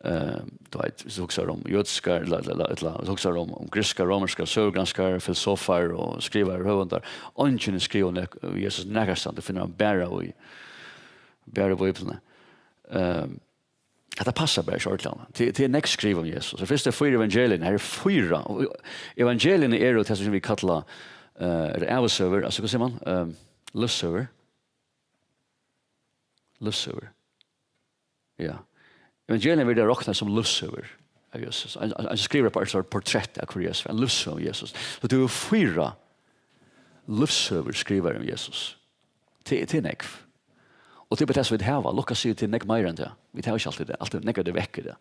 Eh, tú veit, viss tú hugsar um jødiskar, ella, ella, ella, viss tú hugsar um, um grikskar, rómverskar, søgugranskarar, filosofar og skrivarar, høvundar, eingin hevur skrivað um nek-, Jesus nakrastaðni, tú finnur hann bara í, bara í Bíbliuni. Eh, hetta passar bara ikki ordiliga. Tað, tað er nógv skrivað um Jesus. Tað fyrsta er fýra evangeliini, her er fýra. Og evangeliini eru tað, sum vit kalla, eh, er tað ævisøgur, altso, hvat sigur man? Eh, lívssøgur. Lívssøgur. Ja. Evangeliini verða roknað sum lívssøgur av Jesus. Ein, ein, ein skrivar bara eitt sort portrett av hvør Jesus var, ein lívssøga um Jesus. So tú hevur fýra lívssøgur skrivaðar um Jesus. Tað, tað er nógv. Og tað er bara tað, sum vit hava. Lukas sigur, tað er nógv meira enn tað. Vit hava ikki altíð tað. Altíð nógv av tí vekk í tað.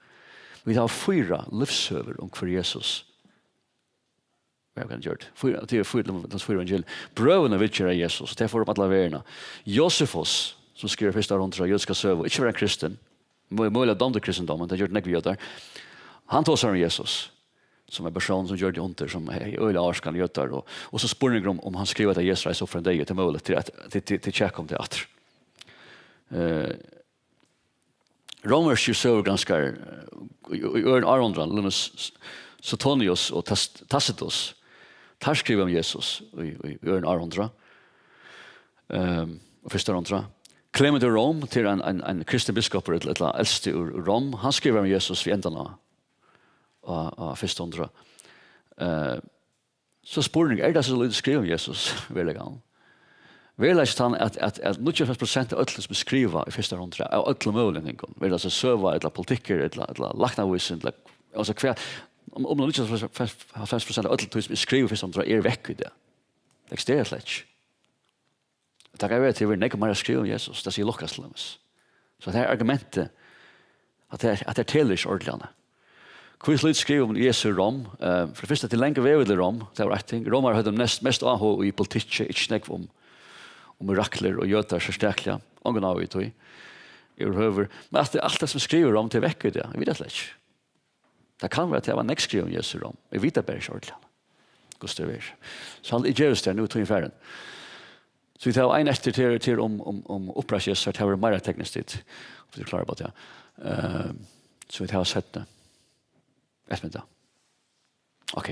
Vit hava fýra lívssøgur um hvør Jesus var, hvat hann gjørdi. Fýra, tað er fýra, tað er fýra evangelier. Brøvini viðgera Jesus, tey fóru um alla verðina. Josefus, sum skrivar fyrsta árhundrað jødiska søgu, ikki var ein kristin, mø-, møguliga dámdi kristindómin, tað gjørdu nógvir jødar. Hann tosar um Jesus, sum ein persón, sum gjørdi undur, sum he-, he-, øgiliga ávirkaði jødar, og, og so spurningur um, um hann skrivaði, at Jesus reis upp frá deyðum, tað er møguligt, tað er at, tað, tað, tað kjakar um tað aftur. Eh, Rómverskir søgugranskarar, eh, í, í øðrum árhundraðum, til dømis Suetonius og Tas-, Tacitus, teir skriva um Jesus í, í, í øðrum árhundraðum, ehm, og fyrsta árhundraðum. Klement úr Róm, til ein, ein, ein kristin biskupur, ella, ella elsti úr, úr Róm, hann skrivar um Jesus við endan á, á, á fyrsta hundrað. Eh, So spurningur, er tað so lítið skrivað um Jesus, veruleikanum? Veruleikin er tann, at, at, at níggjuoghálvfems prosent av øllum, sum er skrivað í fyrsta hundrað, av øllum møguligum tingum, verður tað so søga, ella politikkur, ella, ella læknavísindi, ella, altso, hvat, um, um níggjuoghálvfems prosent av øllum tí, sum er skrivað í fyrsta hundrað, er vekk í dag. Tað eksisterar slett ikki. Tað kann vera, at tað verður nógv meira skrivað um Jesus. Tað sigur Lukas til dømis. So tað er argumentið, at tað, at tað telur ikki ordiliga. Hví er so lítið skrivað um Jesus í Róm? Eh, fyri tað fyrsta, tað er langur vegur til Róm. Tað var eitt ting. Rómarar høvdu mest, mest áhuga í politikki, ikki nógv um, um miraklir og jødar serstakliga. Ongan áhuga í tí yvirhøvur. Men alt, alt tað, sum er skrivað um Róm, tað er vekk í dag. Eg veit tað slett ikki. Tað kann vera, at tað var nógv skrivað um Jesus í Róm. Eg veit tað bara ikki ordiliga, hvussu tað er. So hann, eg gevist tað nú, tíðin farin. So vit hava ein eftir til, til um, um, um uppreisti Jesu, tað verður meira tekniskt, tit, um tit eru klár á tað. Ehm, so vit hava seinni eftirmiddag. Ok.